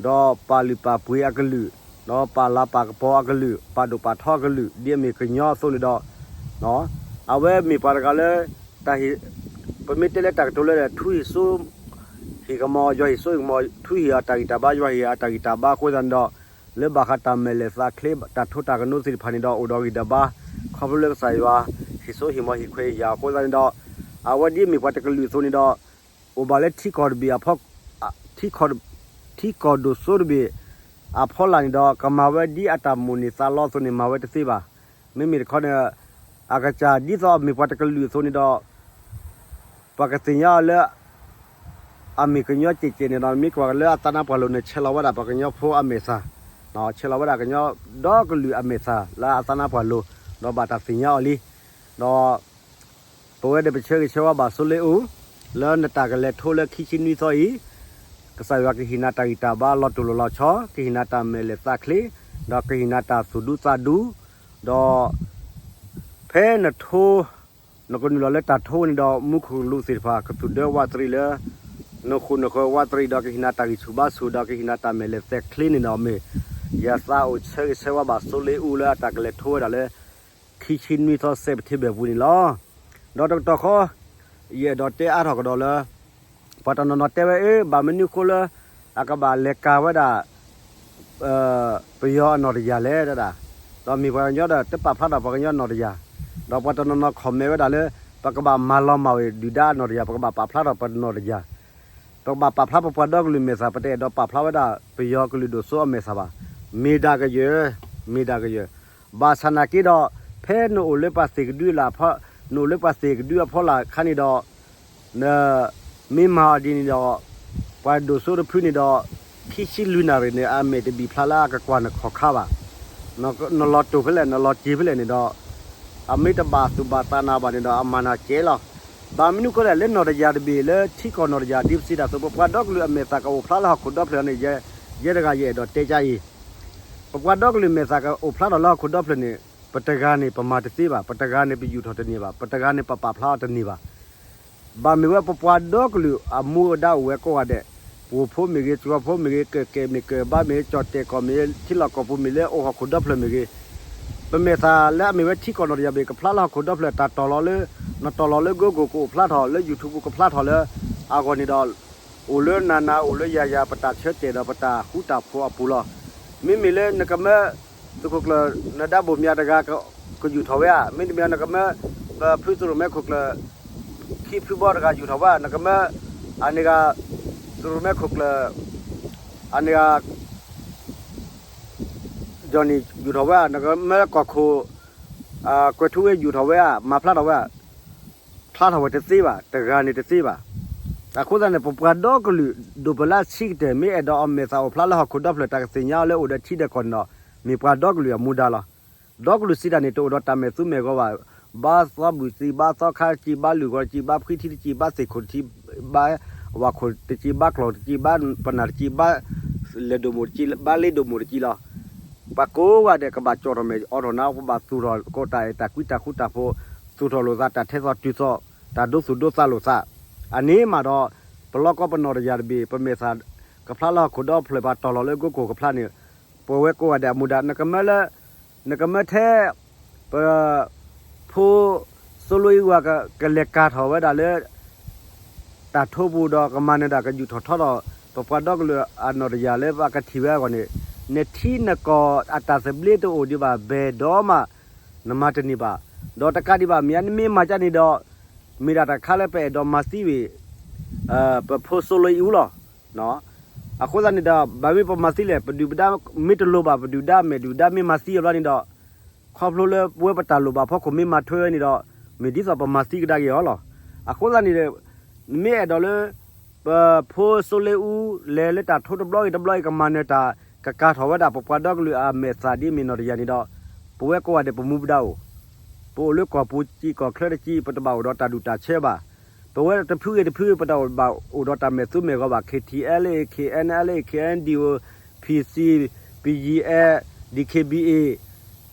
ဒီးပာ်လုၢ်ပာ်ပှ့ၤအကလုာ်, ဒီးပာ်လၤပာ်ကပီၤအကလုာ်, ပာ်ဒိၣ်ပာ်ထီအကလုာ် ဒ်အမ့ၢ်ကညီအသိးန့ၣ်ဒီး အဝဲမ့ၢ်ပှၤတဂၤလၢ တၢ်ဟ့ၣ်, ပမ့ၢ်တဲလၢတၢ်ကတိၤလၢ ထူဟံၣ်စိဟံၣ်ကမီၤ, ယွၤဟ့ၣ်စိဟံၣ်ကမီၤ, ထူဟံၣ်အတၢ်ဂံၢ်တၢ်ဘါ, ယွၤဟ့ၣ်အတၢ်ဂံၢ်တၢ်ဘါအဃိသတးန့ၣ်ဒီး လၢဘၣ်ဃးတၢ်မဲာ်လဲၤသးချ့ တၢ်ထိတၢ်ကနိးသ့ၣ်တဖၣ်န့ၣ်ဒီး အိၣ်ဒီးဂံၢ်ဒီးဘါ ခီဖျိလၢကစၢ်ယွၤ ဟ့ၣ်စိဟ့ၣ်ကမီၤဟ့ၣ်ခွဲးယာ်အဃိသတးန့ၣ်ဒီး အဝဲဒ်အမ့ၢ်ပှၤတကလုာ်အသိးန့ၣ်ဒီး အိၣ်ဘၣ်လၢထံကီၢ်တဘ့ၣ်အဖီ ထံကီၢ်ဒိၣ်စိတဘ့ၣ်အဖီလာ်န့ၣ်ဒီး ကမၤဝဲဒ်အတၢ်မိၣ်န့ၢ်သးလီအသိးန့ၣ် မၤဝဲတသ့ဘၣ်. မ့မ့ၢ်တခီန့ၣ် အကစၢ်ဒ်သိးအမ့ၢ်ပှၤတကလုာ်အသိးန့ၣ်ဒီး ပှၤကသ့ၣ်ညါအီၤလၢ အမ့ၢ်ကညီကဲးကဲးန့ၣ်ဒီး မ့ၢ်ကွၢ်လၢအသးနါပှၢ်လိၤန့ၣ် ဆဲးလီၤဝဲဒၣ်ပှၤကညီဖိအမဲာ်သၣ်, ဆဲးလီၤဝဲဒၣ်ကညီဒီကလုာ်အမဲာ်သၣ်လၢအသးနါပှၢ်လိၤ, ဒီးဘၣ်တၢ်သ့ၣ်ညါအီၤလံ. ဒီး ပဝဲဒၣ်ပဆၢဂ့ၤဆၢဝါဘၣ် စိုးလင်းဦး လၢနတၢ်ကလဲၤထီၣ်လၢခံဆံနွံသီအံၤ, ကစၢ်ယွၤကဟ့ၣ်နၤတၢ်ဂံၢ်တၢ်ဘါလီၤတိၢ်လီၤလီၤဆီ, ကဟ့ၣ်နၤတၢ်မဲာ်လဲၤသးချ့, ဒီးကဟ့ၣ်နၤတၢ်သူၣ်ဒူသးဒူ, ဒီး ဖဲနထိ နကနုာ်လီၤလၢတၢ်ထိန့ၣ်ဒီး မူခိၣ်ကလူးသ့ၣ်တဖၣ် ကသူၣ်ဒၢဝးတရံးလၢ နဃိၣ်နဃၢၤဝးတရံးဒီး ကဟ့ၣ်နၤတၢ်ဂံၢ်ဆူၣ်ဘါဆူၣ် ဒီးကဟ့ၣ်နၤတၢ်မဲာ်လဲၤသးချ့န့ၣ်ဒီးမ့ၢ် ယသးအိၣ်ဆၢဂ့ၤဆၢဝါဘၣ် စိုးလင်းဦး လၢအတၢ်ကလဲၤထီၣ်ဝဲဒၣ်လၢ ခံဆံနွံသီ စဲးပထ့ဘၢၣ်ပူၤန့ၣ်လီၤ. ဒီးတကတီၢ်ဃီ ယအဲၣ်ဒိးတဲအါထီၣ်ကဒီးလၢ ပှၤတနီၤနီၤတဲဝဲ အ့ ဘၣ်မနုၤဃိလၢ အကဘၣ်လဲၤကၤဝဲဒၣ် ပယီၤအနီၢ်တယၢ်လဲၣ်ဒၣ်, ဒီးမ့ၢ်ပှၤကညီဒီး တပာ်ဖျါထီၣ်ပှၤကညီနီၢ်တယၢ်, ဒီးပှၤတနီၤနီၤ comment ဝဲဒၣ်လၢ ပကဘၣ်မၤလီၤမၢ်ဝဲဒုၣ်ဒါအနီၢ်တယၢ်, ပကဘၣ်ပာ်ဖျါထီၣ်ပနီၢ်တယၢ်, ပကဘၣ်ပာ်ဖျါပပှၤဒီကလုာ်မဲာ်သၣ်, ပတအဲၣ်ဒိးပာ်ဖျါဝဲဒၣ် ပယီၤကလုာ်ဒိၣ်စိအမဲာ်သၣ်ဘၣ်. မ့ၢ်ဒၣ်ကယၢၤ, မ့ၢ်ဒၣ်ကယၢၤ, ဘၣ်ဆၣ်နာ်က့ဒီး ဖဲနအိၣ်လၢပှၤသ့ၣ်ကဒုလၢ်, နအိၣ်လၢပှၤသ့ၣ်ကဒုအဖီလာ်အခါန့ၣ်ဒီး မ့ၢ်မၤအီၤဒ်န့ၣ်ဒီး ပှၤဒိၣ်စိတဖုန့ၣ်ဒီး ခံဆံလွံၢ်နၣ်ရံၣ်န့ၣ် အမဲာ်တဘံၣ်ဖျါလၢအကကွၢ်နခီၣ်ခါဘၣ်. နလီၤတိၢ်ဖဲလဲၣ် နလီၤစ့ၤဖဲလဲၣ်န့ၣ်ဒီး အမ့ၢ်တဘၣ်သူၣ်ဘၣ်သးနၤဘၣ်န့ၣ်ဒီး အမၤနၤကဲလီၤ. ဘၣ်မနုၤဃိလဲၣ် လၢနီၢ်တယၢ်တဘ့ၣ် လၢထံကီၢ်နီၢ်တယၢ် ဒ်ပစံးတၢ်အသိး ပပှၤဒီကလုာ်အမဲာ်သၣ်ကအိၣ်ဖျါလၢဟီၣ်ခိၣ်ဒီဖျၢၣ်န့ၣ် ယဲတဂၤယအဲၣ်ဒိးတဲကါအံၤ, ပပှၤဒီကလုာ်မဲာ်သၣ်ကအိၣ်ဖျါထီၣ်လၢဟီၣ်ခိၣ်ဒီဖျၢၣ်န့ၣ် ပတဂၤန့ၣ် ပမၤတသ့ဘၣ်, ပတဂၤန့ၣ် ပယူာ်ထီၣ်တန့ၢ်ဘၣ်, ပတဂၤန့ၣ် ပပာ်ဖျါအီၤတန့ၢ်ဘၣ်. ဘၣ်မ့ၢ်ဝဲပပှၤဒီကလုာ်အမူအဒါအိၣ်ဝဲကိးဂၤဒဲး, ပှိၢ်ဖိမ့ၢ်ဂ့ၤ, ကၠီၤဖိမ့ၢ်ဂ့ၤ, ကဲးမ့ၢ်ကဲးဘါမ့ၢ်ဂ့ၤ, ကၠီၣ်တဲၣ်ကီၢ်မ့ၢ်ဂ့ၤ, ထံလီၢ်ကီၢ်ပူၤမ့ၢ်လၢအိၣ်ဟီၣ်ခိၣ်ဒီဖျၢၣ်မ့ၢ်ဂ့ၤ, ပမဲာ်သၣ်လၢအမ့ၢ်ဝဲထံကီၢ်နီၢ်တယၢ်ဘ့ၣ် ကဖျါလၢဟီၣ်ခိၣ်ဒီဖျၢၣ် တၢ်တီၢ်လီၤလၢ, နတီၢ်လီၤလၢ Google ကအိၣ်ဖျါထီၣ်, လၢ YouTube ကဖျါထီၣ်လၢအဂီၢ်န့ၣ်ဒီး အိၣ်လၢနၤနၤ အိၣ်လၢယၤယၤ ပတၢ်ဆၢတဲာ်ဒီးပတၢ်ဃူတၢ်ဖိးအပူၤလီၤ. မ့မ့ၢ်လၢနကမၢ သုးခိၣ်ကျၢၢ် နဒါဘိၣ်မၠးတဂၤ ကယူာ်ထီၣ်ဝဲဧါ, မ့တမ့ၢ်နကမၢ ပဖုသရိၣ်မဲခိၣ်ကျၢၢ် ခံဖုဘီတဂၤယူာ်ထီၣ်ဝဲဧါ, နကမၢ အန့ၣ်ဂၤ သရိၣ်မဲခိၣ်ကျၢၢ် အန့ၣ် Johnny ယူာ်ထီၣ်ဝဲဧါ, နကမၢကီၢ်ခိၣ် ကွဲးထူဝ့ယူာ်ထီၣ်ဝဲဧါ, မၤဖျါထီၣ်ဝဲဧါ, ဖျါထီၣ်ဝဲတသ့ဘၣ်, တဂၤန့ၣ်တသ့ဘၣ်. အဃိသတးန့ၣ် ပပှၤဒီကလုာ် ဒိၣ်ပလၢဆံးကတၢၢ် မ့ၢ်အဲၣ်ဒိးအမဲာ်သၣ်အိၣ်ဖျါလၢဟီၣ်ခိၣ်ဒီဖျၢၣ် တၢ်ကသ့ၣ်ညါအီၤလၢအိၣ်ဒီးထံဒီးကီၢ်န့ၣ်ဒီး မ့ၢ်ပှၤဒီကလုာ်အမူဒါလီၤ. ဒီကလုာ်စံးတၢ်န့ၣ် တအိၣ်ဒီးတၢ်မဲာ်သူမဲာ်ဂီၤဘၣ်, ဘါသီဘူၣ်တစံး, ဘါသီခါတစံး, ဘါလုၢ်ဂီၤတစံး, ဘါဖှံထံတစံး, ဘါသ့ၣ်ခိၣ်တစံး, ဘါဝၣ်ခိၣ်တစံး, ဘါကျီၢ်တစံး, ဘါပနၢ်တစံး, ဘါလဲၤဒိၣ်မိၢ်တစံး, ဘါလ့ဒိၣ်မိၢ်တစံးလီၤ. ပှၤကိးဂၤဒဲးကဘၣ်ကၠီၣ်ထီၣ်မဲာ်အိးထီၣ်နါ, ပဘၣ်သူၣ်ထီၣ်ကီးတၢ်အဲၣ်တၢ်ကွံတၢ်ဃူတၢ်ဖိး, သူၣ်ထီၣ်လိာ်သးတၢ်ထဲသိးတုၤသိး, တၢ်ဒိသူၣ်ဒိသးလိာ်သး, အန့ၣ်မးဒီး ပလီၢ်ကီၢ်ပနီၣ်တယၢ်တဘ့ၣ် ပမဲာ်သၣ်ကဖျါလၢဟီၣ်ခိၣ်ဒီဖျၢၣ် ပတီၢ်လီၤလၢကိကိၢ်ကဖျါန့ၣ်, ပဝဲကိးဂၤဒဲးအမူဒါ နကမၢလၢ နကမၢထဲ ပ ဖိ စိလိအူဝါ ကလဲၤကၤထီၣ်ဝဲဒၣ်လၢ တၢ်ထိပူၤဒီးကမၤနၢၤဒၣ်ကယူၢ်ထီၣ်ထီထီၣ် ပပှၤဒီကလုာ်အနီၣ်တယၢ်လၢပကထံၣ်ဝဲအဂီၢ်န့ၣ်, နထံနကီၢ်အတၢ်သဘျ့တအိၣ်ဒံးဘၣ် ဘဲၣ်ဒီးမး နမၤတန့ၢ်ဘၣ်. ဒီးတကးဒံးဘၣ် မ့ၢ်နမ့ၢ်မၤကၢန့ၣ်ဒီး မ့ၢ်ဒၣ်တၢ်တခါလၢပအဲၣ်ဒိးမၤသံဝံၤ ပဖိစိလိအူလီၤ. အဃိသတးန့ၣ်ဒီး ဘၣ်မ့ၢ်ပမၤသံလဲၣ်, ပဒုၣ်ပဒါမ့ၢ်တလိၤဘၣ် ပဒုၣ်ဒါမဲာ်ဒုၣ်ဒါမ့ၢ်မၤသံအဘျီန့ၣ်ဒီး ခီဖျိလၢပဝဲပတၢ်လိၣ်ဘၣ်ဖီခိၣ်မ့ၢ်မၤထွဲဝဲန့ၣ်ဒီး မ့ၢ်ဒ်သိးပမၤသံကဒါက့ၤအီၤလီၤ. အဃိသတးန့ၣ်ဒီး နမ့ၢ်အဲၣ်ဒိးလၢ ပဖိစိလိအူ လဲၤလၢတၢ်ထိတဘျီဂ့ၤတဘျီဂ့ၤ ကမၤနၢၤတၢ် ကကၤထီၣ်ဝဲဒၣ် ပပှၤဒီကလုာ်အမဲာ်သၣ်ဒ်မ့ၢ်နီၣ်တယၢ်န့ၣ်ဒီး ပဝဲကိးဂၤဒဲးပမူပဒါအိၣ်, ပအိၣ်လၢကီၢ်ပူၤတကံၢ် ကီၢ်ချၢတကံၢ် ပတဘၣ်အိၣ်ဒီးတၢ်ဒူၣ်တၢ်ဆၢဘၣ်. ပဝဲတဖုဂ့ၤတဖုဂ့ၤ ပတဘၣ်အိၣ်ဒီးတၢ်မဲာ်သူမဲာ်ဂီၤဘၣ် KTLA, KNLA, KNDO, PC, BGF, DKBA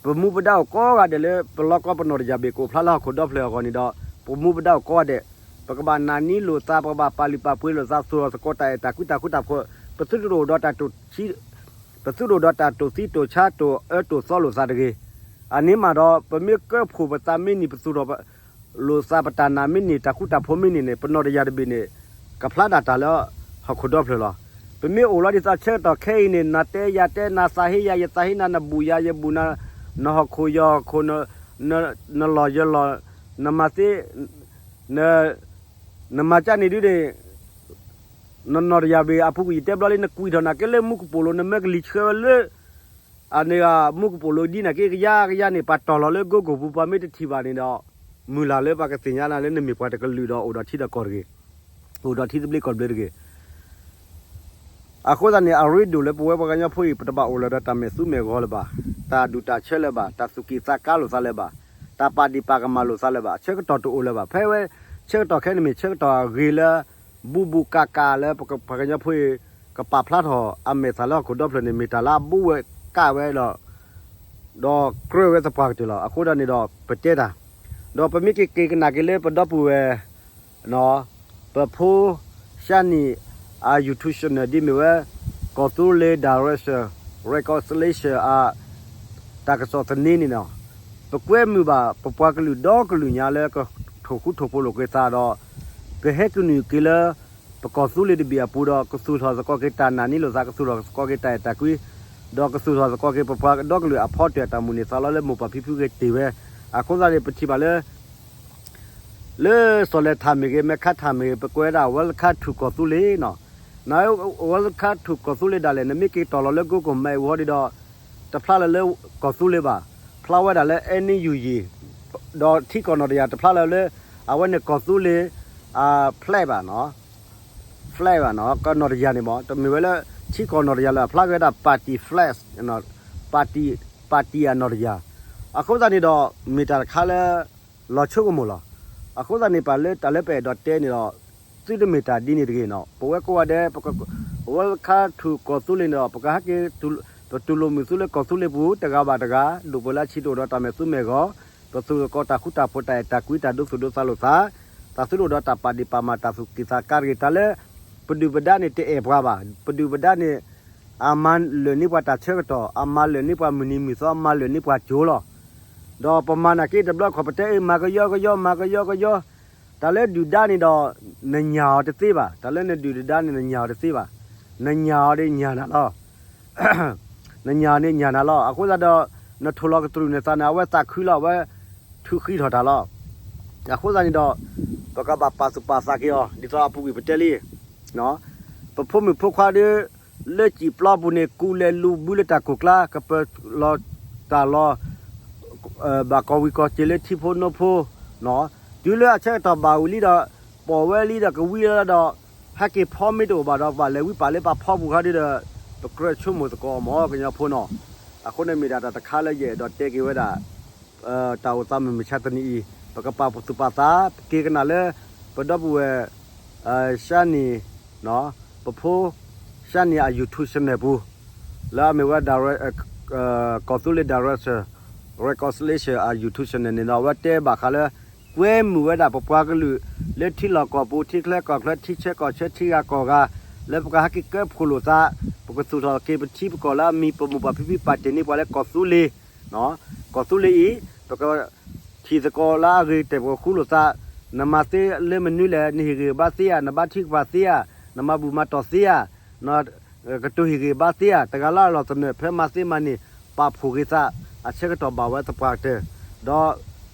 ပမူပဒါအိၣ်ကိးဂၤဒဲးလၢ ပလီၢ်ကီၢ်ပနီၣ်တယၢ်ဘ့ၣ် ကအိၣ်ဖျါလၢဟီၣ်ခိၣ်ဒီဖျၢၣ်အဂီၢ်န့ၣ်ဒီး ပမူပဒါအိၣ်ကိးဂၤဒဲး, ပကဘၣ်နာ်န့ၢ်လိာ်သး ပကဘၣ်ပာ်လုၢ်ပာ်ပှ့ၤလိာ်သး သူၣ်ထီၣ်သကိးတၢ်အဲၣ်တၢ်ကွံတၢ်ဃူတၢ်ဖိး, ပသုတအိၣ်ဒီးတၢ်တိာ်ဆံ ပသုတအိၣ်ဒီးတၢ်တိာ်သံတိာ်ဆါ တိာ်အၢတိာ်သီလိာ်သးတဂ့ၤ. အန့ၣ်မးဒီး ပမ့ၢ်ကၢဖှိၣ်ပသးမ့ၢ်န့ၢ် ပသူၣ်ထီၣ်လိာ်သး ပတၢ်နာ်မ့ၢ်န့ၢ် တၢ်ဃူတၢ်ဖိးမ့ၢ်န့ၢ်န့ၣ် ပနီၣ်တယၢ်တဘ့ၣ်န့ၣ် ကဖျါဒၣ်တၢ်လၢဟီၣ်ခိၣ်ဒီဖျၢၣ်လီၤ. ပမ့ၢ်အိၣ်လီၤဒ်သိးဆၢကတီၢ်ခဲအံၤန့ၣ် နၤတဲယၤတဲ နၤသးဟ့ယၤ ယသးဟ့နၤ နဘူၣ်ယၤ ယဘူၣ်နၤ, နဟီၣ်ခိၣ်ယဟီၣ်ခိၣ်, နလီၢ်ယလီၢ်, နမၤသ့ နမၤကၢန့ၣ်ဒုန့ၣ် နနီၣ်တယၢ်ဘ့ၣ်အပူၤကွံာ် ယတဲဘျီလံ နကွံာ်ထီၣ်နာ်က့လၢမူကပိာ်လိၤ နမၢကလံၤဆှၢဝဲလၢ အန့ၣ်မူကပိာ်လိၤဒ်နာ်က့ ကယါကယါန့ၣ် ပှၤတီၢ်လီၤလၢကိကိၢ်ပူၤ ပှၤမ့ၢ်တထံၣ်ဘၣ်န့ၣ်ဒီး မုၢ်လၢ်လၢပှၤကသ့ၣ်ညါနၤလၢနမ့ၢ်ပှၤတကလုာ်ဒီးအိၣ်ဒီးထံဒီးကီၢ်တဂ့ၤ, အိၣ်ဒီးထံသဘျ့ကီၢ်သဘျ့တဂ့ၤ. အဃိသတးန့ၣ် အရ့ဒိၣ်လၢပဝဲပှၤကညီဖိအံၤ ပတဘၣ်အိၣ်လီၤဒီးတၢ်မဲာ်သူမဲာ်ဂီၤလၢၤဘၣ်, တၢ်ဒူၣ်တၢ်ဆၢလၢၤဘၣ်, တၢ်သူၣ်က့ၣ်သးကါလိာ်သးလၢၤဘၣ်, တၢ်ပာ်ဒံၣ်ပာ်ကမၣ်လိာ်သးလၢၤဘၣ်, ဆၢကတီၢ်တအိၣ်လၢၤဘၣ်. ဖဲဝဲဆၢကတီၢ်ခဲအံၤန့ၣ်မ့ၢ်ဆၢကတီၢ်အဂ့ၤလၢ ဘူးဘူးကးကးလၢပှၤကညီဖိအံၤ ကပာ်ဖျါထီၣ်အမဲာ်သၣ်လၢဟီၣ်ခိၣ်ဒီဖျၢၣ်န့ၣ် မ့ၢ်တၢ်လၢအဘူးဝဲကးဝဲဒီး ဒီးကြၢးဝဲသပှၢ်ကတၢၢ်လီၤ. အဃိဒ်န့ၣ်ဒီး ပတဲတၢ် ဒီးပမ့ၢ်က့ၤက့ၤကနၣ်က့ၤလၢပဒီပုၢ်ဝဲၢ် ပဖိ ရှါနံၣ် အ YouTube channel ဒ်မ့ၢ်ဝဲ ကီၢ်သူလ့ၤ direction reconciliation အ တၢ်ကစီၣ်သန့န့ၣ်လီၤ. ပကွဲမုာ်ဘၣ် ပပှၤကလုာ်ဒီကလုာ်ညါလၢကထိၣ်ဃူထိၣ်ဖိးလိာ်က့ၤသးဒီး ကဟဲကနုာ်က့ၤလၢ ပကီၢ်သူလ့ၤတဘ့ၣ်အပူၤဒီး ကသူၣ်ထီၣ်သကိးက့ၤတၢ်နာ်န့ၢ်လိာ်သး ကသူၣ်ထီၣ်သကိးက့ၤတၢ်အဲၣ်တၢ်ကွံ ဒီးကသူၣ်ထီၣ်သကိးက့ၤ ပပှၤဒီကလုာ်အဖီတၢၣ်အတၢ်မုၢ်န့ၢ်သးလီလၢမိၢ်ပၢ်ဖံဖုက့ၤတ့ၢ်ဝဲ. အဃိသတးန့ၣ် ပထံၣ်ဘၣ်လၢ လၢစီၤလဲၤထၣ်မ့ၢ်ဂ့ၤ မဲာ်ခါထၣ်မ့ၢ်ဂ့ၤ ပကွဲးဒၣ် Welcome to ကီၢ်သူလ့ၤနီၤ. န Welcome to ကီၢ်သူလ့ၤဒၣ်လဲာ် နမ့ၢ်က့ၤတီၢ်လီၤလၢ Google Map ဝံၤဒီး တဖျါလၢၤလၢကီၢ်သူလ့ၤဘၣ်, ဖျါဝဲဒၣ်လၢ အဲၣ်ယူၣ်ယံၣ် ဒီးထံကီၢ်နီၣ်တယၢ် တဖျါလၢၤလၢ အဝဲန့ၣ်ကီၢ်သူလ့ၤ flag ဘၣ်နီၤ, flag ဘၣ်နီၤ, ကနီၣ်တယၢ်န့ၣ်မ့ၢ် တမ့ၢ်ဝဲလၢ ထံကီၢ်နီၣ်တယၢ်လၢၤ အဖျါက့ၤဝဲဒၣ် party flag, party, party အနီၣ်တယၢ်. အဃိသတးန့ၣ်ဒီး မ့ၢ်တၢ်တခါလၢ လီၤဆိကမိၣ်လီၤ. အဃိသတးန့ၣ် ပှၤလၢတၢ်လၢပအဲၣ်ဒိးတဲန့ၣ်ဒီး သုတမ့ၢ်တၢ်ဒ်န့ၣ်တဂ့ၤနီၤ. ပဝဲကိးဂၤဒဲး ပက Welcome to ကီၢ်သူလ့ၤန့ၣ်ဒီး ပကဟဲက့ၤ ပတူၢ်လိာ်မုာ်သုလၢကီၢ်သူလ့ၤပူၤ တဂၤဘၣ်တဂၤ ဒိၣ်ပှဲၤလၢအဆံးတအိၣ်ဒီးတၢ်မဲာ်သူမဲာ်ဂီၤ, ပသူၣ်သကိးတၢ်ဃူတၢ်ဖိး တၢ်အဲၣ်တၢ်ကွံ တၢ်ဒိသူၣ်ဒိသးလိာ်သး, တၢ်သုတအိၣ်ဒီးတၢ်ပာ်ဒ့ၣ်ပာ်မၤ တၢ်သူၣ်က့ၣ်သးကါတဂ့ၤ. တၢ်လၢ ပဒုၣ်ပဒါန့ၣ် တအဲၣ်ပှၤဘၣ်. ပဒုၣ်ပဒါန့ၣ် အမၤလၢာ်န့ၢ်ပှၤတၢ်ဆၢကတီၢ်, အမၤလၢာ်န့ၢ်ပှၤမုၢ်နံၤမုၢ်သီ, အမၤလၢာ်န့ၢ်ပှၤကၠိလီၤ. ဒီးပမၤနာ်က့တဘျီခီၣ် ပတဲအၢ မၤကယီကယီ မၤကယီကယီ, တၢ်လၢဒုၣ်ဒါန့ၣ်ဒီး နညၣ်အီၤတသ့ဘၣ်. တၢ်လၢနဒုၣ်နဒါန့ၣ် နညၣ်အီၤတသ့ဘၣ်. နညၣ်အီၤန့ၣ်ညၣ်နၤလီၤ. နညၣ်အီၤန့ၣ်ညၣ်နၤလီၤ. အဃိသတးဒီး နထိၣ်လီၤကတြူၢ်နသးန့ၣ် အဝဲသးခုလီၤ အဝဲထုးဃံထီၣ်တၢ်လီၤ. အဃိသတးန့ၣ်ဒီး ပကဘၣ်ပာ်သူၣ်ပာ်သးက့ၤအီၤ ဒ်သိးအပူၤကွံာ်ပတဲလံ ပဖိမုၣ်ဖိခွါဒီး လၢစံာ်ပျီပူၤန့ၣ် ကူလဲၤလူၤဘုလၢတၢ်ကိၢ်ကျါ ကပၢၤလီၤတၢ်လီၤ ဘၣ်ကီၢ်ဝံၤကီၢ်စ့ၤလၢထံဖိနိဖိ, တုၤလၢအဆၢကတီၢ်ဘၣ်ဝံၤလံဒီး ပိာ်ဝဲလံဒီးကဝံလီၤဒီး ဟဲက့ၤဖီမ့ၢ်တအိၣ်ဘၣ်ဒီး ပဘၣ်လဲၤဝံပာ်လၢပှၤဖီပူၤခါဒီး ပကြၢးဆိကမိၣ်သကိးမ့ၢ်ကညီဖိနီၤ. အဃိန့ၣ်မ့ၢ်ဒၣ်တၢ်တခါလၢ ယအဲၣ်ဒိးတဲက့ၤဝဲဒၣ် တၢ်အိၣ်သးမုၢ်မဆါတနံၤအံၤ ပကပာ်သူၣ်ပာ်သး က့ၤကနၣ်လၢ ပဒီပုၢ်ဝဲၢ် ရှါနံၤ ပဖိ ရှါနံၤအ YouTube channel ပူၤ လၢအမ့ၢ်ဝဲ ကီၢ်သူလ့ၤ direction reconciliation အ YouTube channel န့ၣ်ဒီး အဝဲတဲဘၣ်ဃးလၢ ကွဲမုာ်ဝဲဒၣ်ပပှၤကလုာ် လၢထံလီၢ်ကီၢ်ပူၤ ထံချၢကီၢ်ချၢ ထံဆၢကီၢ်ဆၢ ထံဂၤကီၢ်ဂၤ လၢပကဟဲက့ၤကၢဖှိၣ်လိာ်သး ပကသူၣ်ထီၣ်က့ၤပထံပကီၢ်လၢအမံၤပမိၢ်ပပၢ်ဖံဖု ပာ်တ့ၢ်န့ၢ်ပှၤလၢကီၢ်သူလ့ၤ ကီၢ်သူလ့ၤအံၤ ပကထံၣ်သကိးလၢအဂ့ၤကတၢၢ် ပကဃူလိာ်သး, နမၤသ့လၢမနုၤလဲၣ်, နဟ့ၣ်ဂံၢ်ဘါသ့ဧါ, နဘါထုကဖၣ်သ့ဧါ, နမၤဘူၣ်မၤတီၢ်သ့ဧါ, ကတိၤဟ့ၣ်ဂံၢ်ဘါသ့ဧါ, တဂၤလၢအလီၢ်သနၢၣ် ဖဲမၤသ့မၤန့ၢ် ပာ်ဖှိၣ်ဂ့ၤသး အဆၢကတီၢ်ဘၣ်ဝဲသပှၢ်ကတၢၢ်, ဒီး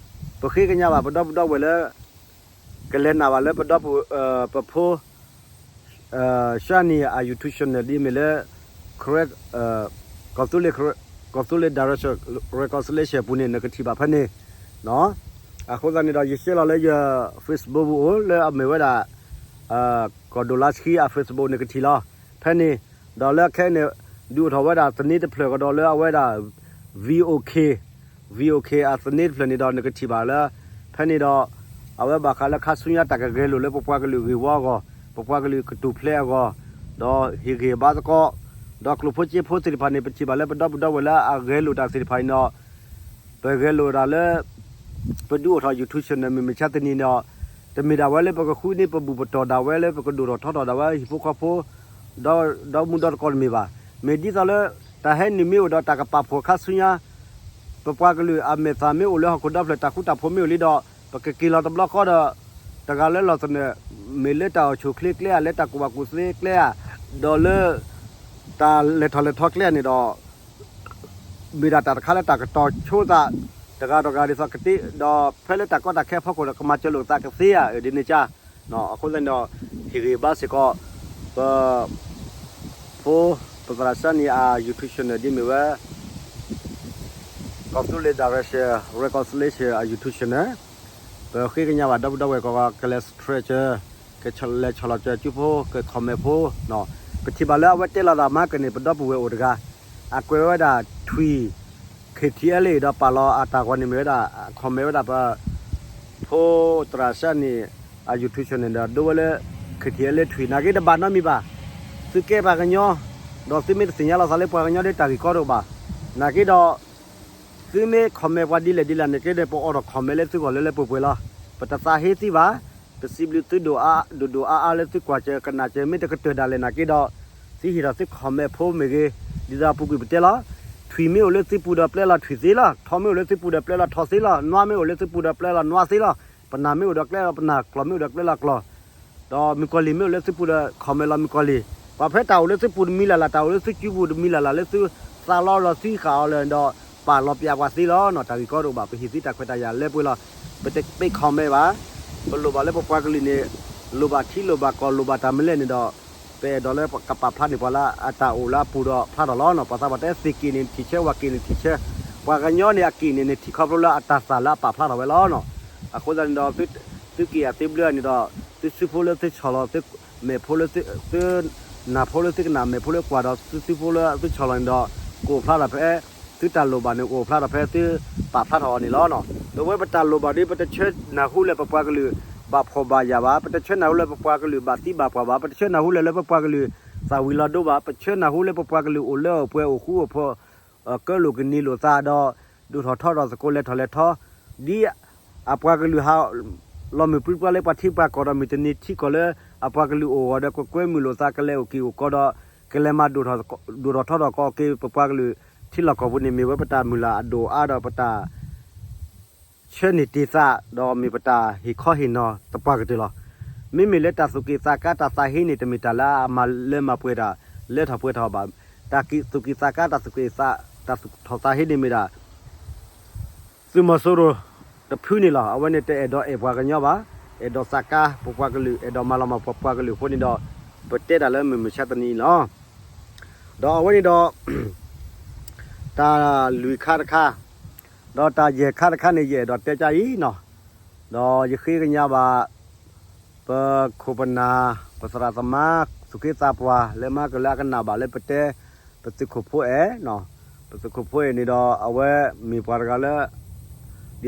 ပဃ့ကညးဘၣ်ပဒီပုၢ်ဒီဝဲၢ်လၢ ကလဲၤနၢ်ဘၣ်လၢပဒီပုၢ် ပဖိ ရှါနံၤအ YouTube channel ဒ်မ့ၢ်လၢ ကီၢ်သူလ့ၤ direction reconciliation အပူၤန့ၣ် နကထံၣ်ဘၣ်ဖဲန့ၣ်, အဃိသတးန့ၣ်ဒီး ယရှဲလီၤလၢယ Facebook ပူၤအိၣ် လၢအမ့ၢ်ဝဲဒၣ် ကီၢ်ဒိၣ်လါဆှံအ Facebook နကထံၣ်လီၤ ဖဲန့ၣ်, ဒီးလၢခဲအံၤန့ၣ် ဒုးအိၣ်ထီၣ်ဝဲဒၣ်သန့တဖျၢၣ်ကဒီးလၢအဝဲဒၣ် VOA VOA အသန့တဖျၢၣ်န့ၣ်ဒီး နကထံၣ်ဘၣ်လၢ ဖဲန့ၣ်ဒီး အဝဲဘၣ်ဃးလၢခါဆူညါတၢ်ကဂဲၤလိာ်လၢပပှၤကလုာ်ဂ့ၢ်ဝီအဂီၢ်, ပပှၤကလုာ်ကထူၣ်ဖျဲးအဂီၢ်, ဒီးဟ့ၣ်ဂံၢ်ဘါသကိး, ဒီးကျိၣ်ဖိစ့ဖိသ့ၣ်တဖၣ်န့ၣ် ပထံၣ်ဘၣ်လၢပဒီပုၢ်ဒီဝဲၢ်လၢအဂဲၤလိာ်တၢ်သ့ၣ်တဖၣ်န့ၣ်ဒီး ပဂဲၤလိာ်ဒၣ်လၢ ပဒုးအိၣ်ထီၣ် YouTube channel မုၢ်မဆါတနံၤန့ၣ်ဒီး တမ့ၢ်ဒၣ်ဝဲလၢပကဃုန့ၢ်ပဘူၣ်ပတီၢ်ဒၣ်ဝဲလၢပကဒိၣ်ထီၣ်ထီထီၣ်ဒၣ်ဝဲဟံၣ်ဖိဃီဖိ ဒီမုၢ်ဒီတကီတမ့ၢ်ဘၣ်. မ့ၢ်ဒ်သိးလၢ တၢ်ဟဲနုာ်မ့ၢ်အိၣ်ဒီးတၢ်ကပာ်ဖှိၣ်ခါဆူညါ ပပှၤကလုာ်အမဲာ်သၣ်မ့ၢ်အိၣ်လၢဟီၣ်ခိၣ်ဒီဖျၢၣ် တၢ်ဃူတၢ်ဖိးမ့ၢ်အိၣ်လံဒီး ပကက့ၤလီၤတဘျီဃီဒီး တဂၤလၢလီၢ်သနၢၣ် မ့ၢ်လၢတၢ်အိၣ်ဆူၣ်အိၣ်ချ့ကျဲဧါ, လၢတၢ်ကူၣ်ဘၣ်ကူၣ်သ့ကျဲဧါ, ဒီးလၢ တၢ်လဲၤထီၣ်လဲၤထီကျဲဧါန့ၣ်ဒီး မ့ၢ်ဒၣ်တၢ်တခါလၢတၢ်ကတီၤဆိသး တဂၤဒီးတဂၤဒ်သိးကသ့, ဒီးဖဲလၢတၢ်ကီတၢ်ခဲအဖီခိၣ်ဒီး ကမၤစၢၤလိာ်သးကသ့ဧါ, ဒ်န့ၣ်ကါ, အဃိသတးန့ၣ်ဒီး ဟ့ၣ်ဂံၢ်ဘါစ့ၢ်ကီး ပ ဖိ ပသရၣ်စၢ်နံၤအ YouTube channel ဒ်မ့ၢ်ဝဲ ကီၢ်သူလ့ၤ direction reconciliation အ YouTube channel ပဃ့ကညးဘၣ်ဒီပုၢ်ဒီဝဲၢ်ကိးဂၤ ကလဲၤ subscribe ကလဲၤဆီၣ်လီၤစၢၤစုဖိ က comment ဖိ, ပထံၣ်ဘၣ်လၢအဝဲတဲလီၤသးမၤကန့ၣ် ပဒီပုၢ်ဝဲၢ်အိၣ်တဂၤ အကွဲးဝဲဒၣ်ထွံၣ် KTLA ဒီးပာ်လီၤအတၢ်ဂီၤန့ၣ်မ့ၢ်ဝဲဒၣ် comment ဝဲဒၣ်ပ ဖိသရၣ်စၢ်နံၤအ YouTube channel န့ၣ်ဒီး ဒိဝဲလၢ KTLA ထွံၣ် နာ်က့တဘၣ်နီတမံၤဘၣ်, သုကဲပှၤကညီ, ဒီးသုမ့ၢ်တသ့ၣ်ညါလီၤသးလၢပှၤကညီဒီးတၢ်ဂ့ၢ်ကီတအိၣ်ဘၣ်, နာ်က့ဒီး သုမ့ၢ် comment ပှၤဒ်လဲၣ်ဒ်လဲၣ်နာ်က့ဒီး ပအိးထီၣ် comment လၢသုဂီၢ်လၢလၢပှဲၤပှဲၤလီၤ. ပတသးဟ့သံဘၣ်, ပစံးဘျုးသုဒိၣ်အါ ဒိၣ်ဒိၣ်အါအါလၢသုကွၢ်စၢၤကနၣ်စၢၤ မ့ၢ်တကတၢၢ်ဒၣ်လဲာ်နာ်က့ဒီး သုဟ့ၣ်ထီၣ်သု comment ဖိမ့ၢ်ဂ့ၤ, ဒ်သိးအပူၤကွံာ်ပတဲလီၤ, ထွံၣ်မ့ၢ်အိၣ်လၢသုပူၤဒီးပျဲလီၤထွံၣ်သ့လီၤ, ထိးမ့ၢ်အိၣ်လၢသုပူၤဒီးပျဲလီၤထိးသ့လီၤ, နွားမ့ၢ်အိၣ်လၢသုပူၤဒီးပျဲလီၤနွားသ့လီၤ, ပနၢ်မ့ၢ်အိၣ်ဒီးပျဲလီၤပနၢ်, ကျီၢ်မ့ၢ်အိၣ်ဒီးပျဲလီၤကျီၢ်, ဒီးမုၣ်ကီၤလံၢ်မ့ၢ်အိၣ်လၢသုပူၤဒီး comment လီၤမုၣ်ကီၤလံၢ်, ပှၤဖဲတၢ်အိၣ်လၢသုပူၤတမံၤလၢ်လၢ် တၢ်အိၣ်လၢသုစုပူၤတမံၤလၢ်လၢ်လၢသုသးလီဒီးသုဃာ်အီၤလၢာ်ဒီး ပာ်လီၤပျဲပှၤသ့လီၤနီၤ, တၢ်ဂ့ၢ်ကီတအိၣ်ဘၣ်, ပဟ့ၣ်သုတၢ်ခွဲးတၢ်ယာ်လၢပှဲၤလီၤ, ပတပ့း comment ဘၣ်, ပလိၣ်ဘၣ်လၢပပှၤကလုာ်န့ၣ် လိၣ်ဘၣ်ထံလိၣ်ဘၣ်ကီၢ်လိၣ်ဘၣ်တၢ်မလဲၣ်န့ၣ်ဒီး ပအဲၣ်ဒိးလၢကပာ်ဖျါန့ၢ်ပှၤလၢအတၢ်အိၣ်လၢအပူၤဒီးဖျါထီၣ်လီၤနီၤ, ပှၤသးပှၢ်တဲသ့ၣ်က့ၤန့ၣ်ထံၣ်ဆၢ ဝၤက့ၤန့ၣ်ထံၣ်ဆၢ, ပှၤကညီန့ၣ်အက့ၤန့ၣ်န့ၣ်ထံၣ်ခီဖျိလၢအတၢ်သၣ်လၢအပာ်ဖျါထီၣ်ဝဲလီၤနီၤ, အဃိသတးန့ၣ်ဒီး သုက့ၤအသုဘျၢန့ၣ်ဒီး သုစုဖိလၢသုဆီၣ်လီၤ သုမဲာ်ဖိလၢသု သုနၢ်ဖိလၢသုကနၣ်မဲာ်ဖိလၢကွၢ်ဒီးသုစုဖိလၢသုဆီၣ်လီၤန့ၣ်ဒီး ကအိၣ်ဖျါထီၣ်ဖဲ သုတၢ်လိၣ်ဘၣ်န့ၣ် ကအိၣ်ဖျါထီၣ်ဖဲသုပာ်ဖျါထီၣ်အီၤန့ၣ်လီၤနီၤ, ပဝဲပတၢ်လိၣ်ဘၣ်ဒီး ပတဆၢနၢ်ဟူလၢပပှၤကလုာ် ဘၣ်ဖှီၣ်ဘၣ်ယာ်ဘၣ်, ပတဆၢနၢ်ဟူလၢပပှၤကလုာ်ဘၣ်သံဘၣ်ပှၢ်ဘၣ်, ပတဆၢနၢ်ဟူလၢၤလၢပပှၤကလုာ် သၣ်ဝံၤလီၤဒိဘၣ်, ပဆၢနၢ်ဟူလၢပပှၤကလုာ်အိၣ်လၢအိၣ်ပှဲၤအိၣ်ဃူအိၣ်ဖိး ကၢလိာ်ကန့ၢ်လိာ်သးဒီး ဒိၣ်ထီၣ်ထီထီၣ်သကိးလဲၤထီၣ်လဲၤထီ, ဒ်အပှၤကလုာ်ဟး လီၤမုၢ်ပြံပြါလၢပှၤထံပှၤကီၢ်ဒီး မုၢ်တနံၤထံကီၢ်လၢ အပှၤကလုာ်အိၣ်ဂီၢ်ဒီး ကကွဲမုာ်လိာ်သး ကလဲၤအိၣ်က့ၤအိၣ်ကီဒီး ကလဲၤမၤဒိၣ်ထီၣ်ထီထီၣ်ကီးက့ၤ ပပှၤကလုာ်ထံလီၢ်ကီၢ်ပူၤန့ၣ် မ့ၢ်ဝဲပတၢ်မုၢ်လၢ်အဒိၣ်အါဒီးပတၢ် ဆၢန့ၢ်တ့ၢ်သး ဒီးမ့ၢ်ပတၢ်ဟ့ၣ်ခီဟ့ၣ်နီၤသပှၢ်ကတၢၢ်လီၤ. မ့မ့ၢ်လၢတၢ်သူၣ်က့ၣ်သးကါတၢ်သးဟ့န့ၣ် တမ့ၢ်တၢ်လၢအမၤလၢမၤပှဲၤတၢ် လၢထီၣ်ပှဲၤထီၣ်ဘၣ်. တၢ်သူၣ်က့ၣ်သးကါ တၢ်သူၣ်က့ၣ်သး တၢ်သူၣ်ထီၣ်သးဟ့န့ၣ်မ့ၢ်ဒၣ် သုးမီၤစိရိၤတဖုန့ၣ်လီၤ. အဝဲန့ၣ်တအဲၣ်ဒိးအဲၣ်ပှၤကညီဘၣ်, အဲၣ်ဒိးသးကါပပှၤကလုာ်, အဲၣ်ဒိးမၤလီၤမၢ်ပပှၤကလုာ်အဃိန့ၣ်ဒီး ပတဲတၢ်လၢမုၢ်မဆါတနံၤအံၤလီၤ. ဒီးအဝဲန့ၣ်ဒီး တၢ်လွံၢ်ခါတခါ, ဒီးတၢ်ယဲၢ်ခါတခါန့ၣ် ယအဲၣ်ဒိးတဲကါအံၤနီၤ, ဒီးယဃ့ကညးဘၣ် ပခိၣ်ပနၢ် ပသရၣ်သမါ သူၣ်က့သးပှၢ် လၢမၤကလၢအကနၣ်ဘၣ်လၢပတဲ ပသုးခိၣ်ဖိအဲၣ်, ပသုးခိၣ်ဖိအဲၣ်န့ၣ်ဒီး အဝဲမ့ၢ်ပှၤတဂၤလၢ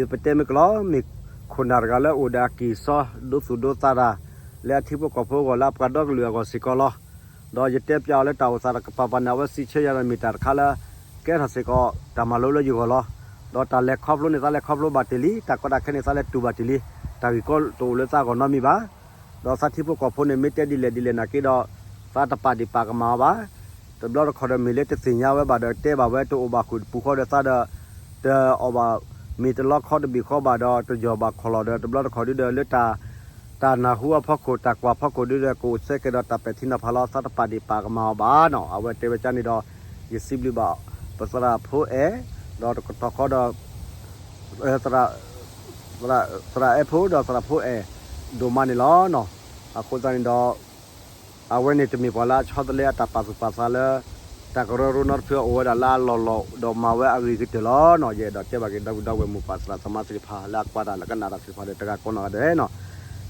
ဒ်ပတဲမ့ၢ်ကလီၤ မ့ၢ်ခိၣ်နၢ်တဂၤလၢအိၣ်ဒီးအကံၢ်အစီ ဒိသူၣ်ဒိသးတၢ် လၢအထံဖိကီၢ်ဖိအဂီၢ် လၢအပှၤဒီကလုာ်အဂီၢ်စ့ၢ်ကီးလီၤ. ဒီးယတဲပျးအီၤလၢတၢ်အိၣ်သးတကပၤပၤန့ၣ် အဝဲစံးဆၢယၤဒီးမ့ၢ်တၢ်တခါလၢ ကဲထီၣ်စ့ၢ်ကီးတၢ်မၤလိလၢယဂီၢ်လီၤ. ဒီးတၢ်လဲၤခီဖျိန့ၣ် သးလဲၤခီဖျိဘၣ်တ့ၢ်လံ, တၢ်ကီတၢ်ခဲန့ၣ် သးလဲၤတူၢ်ဘၣ်တ့ၢ်လံ, တၢ်ဂ့ၢ်ကီတအိၣ်လၢသးအဂီၢ်နီတမံၤဘၣ်. ဒီးသးထံဖိကီၢ်ဖိန့ၣ် မ့ၢ်တဲဒ်လဲၣ်ဒ်လဲၣ်နာ်က့ဒီး သးတပာ်ဒံးပာ်ကမၣ်အီၤဘၣ်. တဘျီတခီၣ်ဒီးမ့ၢ်လၢတသ့ၣ်ညါဝဲဘၣ်ဒီး တဲဘၣ်ဝဲတအိၣ်ဘၣ်ဃုာ်တပူၤဃီဒီးသးဒီး တအီၣ်ဘၣ် မ့ၢ်တလီခီတဘ့ၣ်ဃီဘၣ်ဒီး တယီၢ်ဘၣ်ခီၣ်လီၢ်ဒီး တဘျီတခီၣ်ဒုဒီးလၢတၢ် တၢ်နၢ်ဟူအဖီခိၣ် တၢ်ကွၢ်ဖီခိၣ်ဒုဒီး ကအိၣ်စဲကဲဒီးတၢ်ပဲာ်ထံနီၤဖးလီၤ. သးတပာ်ဒံးပာ်ကမၣ်အီၤဘၣ်နီၤ. အဝဲတဲဝဲကါန့ၣ်ဒီး ယစံးဘျုးဘၣ် ပသရၣ်ဖိအဲၣ် ဒီးတကတီၢ်ဃီဒီး သရၣ် သရၣ်အဲၣ်ဖိဒီးသရၣ်ဖိအဲၣ် ဒိၣ်မးန့ၣ်လီၤနီၤ. အဃိသတးန့ၣ်ဒီး အဝဲန့ၣ်တမ့ၢ်ပှၤလၢအဆီတလဲအတၢ်ပာ်သူၣ်ပာ်သးလၢ တၢ်ကရၢကရိနီတဖု အိၣ်ဝဲဒၣ်လၢအလီၢ်လီၢ် ဒီးမၤဝဲအဂ့ၤကတၢၢ်လီၤနီၤ. ယအဲၣ်ဒိးတဲဘၣ်က့ၤဒီပုၢ်ဒီဝဲၢ်မိၢ်ပၢ်သရၣ်သမါသ့ၣ်တဖၣ် လၢအကွၢ်တၢ်လၢကနၣ်တၢ်သ့ၣ်တဖၣ်ဒီး တဂၤကိးနီၢ်ဂၤဒဲးနီၤ.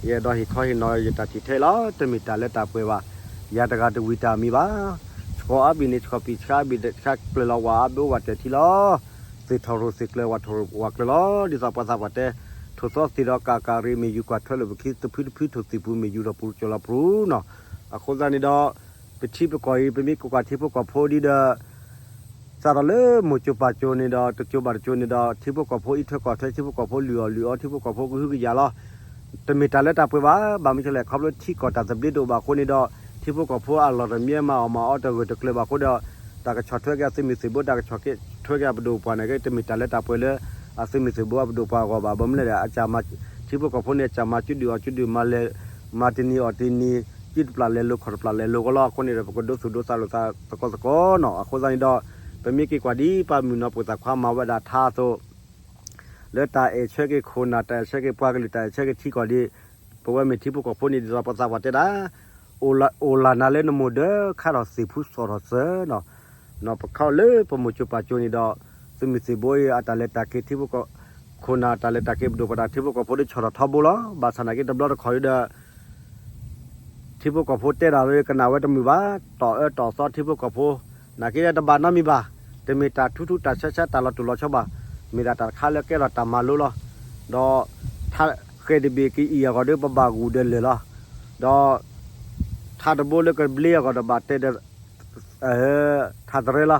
ယအဲၣ်ဒိးဟ့ၣ်ခီဟ့ၣ်နီၤယတၢ်ထံၣ်ထဲလီၤ. တမ့ၢ်တၢ်လၢတၢ်ပှဲၤဘၣ်. ယၤတဂၤတဝံၤတၢ်မံၤဘၣ်. ဆှီအါဘ့ၣ်န့ၣ် ဆှီပံာ်ဆါအါဘ့ၣ် ဆါကျၢၤလီၤဝၣ်အါဘ့ၣ်အိၣ်ဝၣ်တၢၢ်ထံလီၤ. သ့ၣ်ထီၣ်ရိၣ်သ့ၣ်ကျၢၤဝၣ်ထီၣ်ဝၣ်ကျၢၤလီၤ. ဒ်သိးပှၤသးပှၢ်တဲ ထိၣ်သီသ့ၣ်ဒီးကးကးရ့ၣ် မ့ၢ်ယူၤကွၢ်ထွဲလိာ်ပခံ တဖုတဖုထိၣ်သံၣ်ပူၤ မ့ၢ်ယူၤထီၣ်ပူၤကၠီၤလီၤပရူၤနီၤ. အဃိသတးန့ၣ်ဒီး ပထံပကီၢ်အံၤ ပမ့ၢ်ကကွၢ်ထံဖိကီၢ်ဖိဒ်ဒီး စးထီၣ်လၢမိၢ်ကၠိၤပၢ်ကၠိၤန့ၣ်ဒီး တကၠိၤဘၣ်တကၠိၤန့ၣ်ဒီး ထံဖိကီၢ်ဖိအံးထွဲကွၢ်ထွဲ ထံဖိကီၢ်ဖိလုၢ်အီၣ်လုၢ်အီ ထံဖိကီၢ်ဖိကဟုကယာ်လီၤ. တမ့ၢ်တၢ်လၢတၢ်ပှဲၤဘၣ်. ဘၣ်မနုၤလဲၣ် ခီဖျိထံကီၢ်တၢ်သဘျ့တအိၣ်ဘၣ်အဃိန့ၣ်ဒီး ထံဖိကီၢ်ဖိအလီၢ်တမံၤမၤအီၣ်မၤအီတဂၢၢ်တကျၢၤဘၣ်အဃိဒီး တၢ်ကဆီၣ်ထွဲက့ၤအသုးမုၢ်သံၣ်ဘိ တၢ်ကဆီၣ်ထွဲက့ၤအပဒိၣ်ပပှၢ်န့ၣ်က့ တမ့ၢ်တၢ်လၢတၢ်ပှဲၤလၢ အသုးမုၢ်သံၣ်ဘိအပဒိၣ်ပှၢ်အဂီၢ်ဘၣ်. ဘၣ်မနုၤလဲၣ် အကမၤ ထံဖိကီၢ်ဖိန့ၣ် အကမၤကၠူဒုၣ်အီၣ်ကၠူဒုၣ် မၤလဲၤ မၤတနံၤအီၣ်တနံၤ ကၠူတပျၢ်လဲၤလိာ်ခီၣ်တပျၢ်လဲၤလိာ်ကီလီၤ. အဃိန့ၣ်ဒီး ပကဒိသူၣ်ဒိသးလိာ်သးသကိးသကိးနီၤ. အဃိသတးန့ၣ်ဒီး ပမ့ၢ်က့ၤကွၢ်ဒ်ပှၤမုၢ်နီၢ်ပိာ်သးခွါမၤဝဲဒၣ်ထါအသိး လၢတၢ်အဲၣ်ဆၢက့ၤခိၣ်နၢ် တၢ်အဲၣ်ဆၢက့ၤပှၤကလုာ် တၢ်အဲၣ်ဆၢက့ၤထံကီၢ်ဒ် ပဝဲမ့ၢ်ထံဖိကီၢ်ဖိန့ၣ် ဒ်သိးပသးပှၢ်တဲဒၣ် အိၣ်လၢနၤလၢနမိၢ်ဒၢး ခါထီၣ်သ့ၣ်ဖူစီၣ်ထီၣ်သၢနီၤ. ပခီလၢပမိၢ်ကၠိၤပၢ်ကၠိၤန့ၣ်ဒီး သုးမုၢ်သံၣ်ဘိအံၤ အတၢ်လဲၤတၢ်က့ၤထံဖိကီၢ် ခိၣ်နၢ်တၢ်လဲၤတၢ်က့ၤပဒိၣ်ပှၤတၢ်ထံဖိကီၢ်ဖိဒီးဆီၣ်ထီၣ်ထီဘိလီၤ. ဘၣ်ဆၣ်နာ်က့တဘျီတခီၣ်ဒီး ထံဖိကီၢ်ဖိတဲဒၣ်ဝဲကနၣ်ဝဲတမုာ်ဘၣ်, တီၢ်အၢတီၢ်သီထံဖိကီၢ်ဖိ, နာ်က့တဘၣ်နီတမံၤဘၣ်, တမ့ၢ်တၢ်ထူးထူးတၢ်ဆါဆါတၢ်လီၤတူာ်လီၤဆီဘၣ်, မ့ၢ်ဒၣ်တၢ်တခါလၢကဲထီၣ်တၢ်မၤလိလီၤ. ဒီးထါဃဲၤတဘ့ၣ်ကအံၤအဂီၢ်ဒီးပဘၣ်ဂုာ်ဒီးလၢာ်လီၤ. ဒီးထါတဘိလၢကဘျ့အဂီၢ်ဒီးဘၣ်တဲဒီး ထါတရဲလီၤ.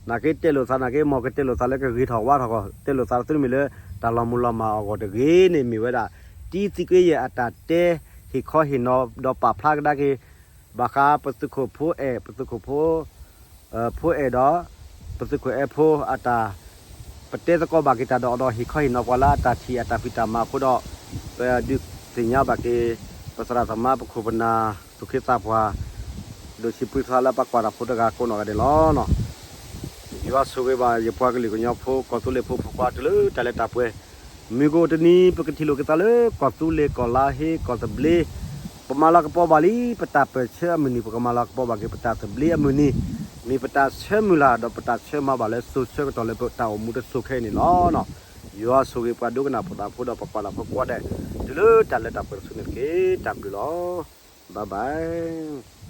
နာ်က့တဲလိာ်သး နာ်က့မ်ကတဲလိာ်သးလၢကဂ့ၤထီၣ်ဝါထီၣ်ဂီၢ် တဲလိာ်သးသုတမ့ၢ်လၢ တၢ်လီၤမုၢ်လီၤမၢ်အဂီၢ်တဂ့ၤန့ၣ် မ့ၢ်ဝဲဒၣ် တံၤသံကွ့ယဲၢ်အတၢ်တဲ ဟ့ၣ်ခီဟ့ၣ်နီၤဒီးပာ်ဖျါကဒါက့ၤ ဘၣ်ဃးပသုးခိၣ်ဖိအဲၣ် ပသုးခိၣ်ဖိ ဖိအဲၣ်ဒီး ပသုးခိၣ်အဲၣ်ဖိအတၢ် ပတဲသကိးဘၣ်က့ၤတၢ်ဒီးအီၤဒီး ဟ့ၣ်ခီဟ့ၣ်နီၤပှၤလၢအတၢ်ထံၣ်အတၢ်ဖံးတၢ်မၤအဃိဒီး ပဒုးသ့ၣ်ညါဘၣ်က့ၤ ပသရၣ်သမါပခိၣ်ပနၢ် သူၣ်က့သးပှၢ် ဒိၣ်ဆံးပှ့ၤသးလၢပကွၢ်တၢ်ဖိတဂၤကိးနီၢ်ဂၤဒဲးလီၤ. ယွၤဆိၣ်ဂ့ၤဘၣ်ယပှၤကလုာ်ကညီဖိ ကီၢ်သူလ့ၤဖိဖိခွါတုၤလၢတၢ်လၢတၢ်ပှဲၤ မုၢ်ကအိၣ်တနံၤ ပကထံၣ်လိာ်က့ၤသးလၢ ကီၢ်သူလ့ၤ ကီၢ်လါဟ့ ကီၢ်သဘျ့, ပမၤလၤကပီၤဘၣ်လံ ပတၢ်ပၢၢ်ဆၢအမုၢ်နံၤ ပကမၤလၤကပီၤဘၣ်က့ၤ ပတၢ်သဘျ့အမုၢ်နံၤ, မ့ၢ်ပတၢ်ဆၢမုၢ်လၢ် ဒီးပတၢ်ဆၢမၤဘၣ်လၢစိၤဆၢကတီၢ်လၢပတၢ်အိၣ်မူတစိၤခဲအံၤန့ၣ်လီၤ. ယွၤဆိၣ်ဂ့ၤပှၤဒိကနၣ်ဖိသးဖိဒီးပကွၢ်တၢ်ဖိကိးဂၤဒဲး တုၤလၢတၢ်လၢတၢ်ပှဲၤတစုန့ၣ်တက့ၢ်. တၢ်ဘျုးလီၤ. Bye bye.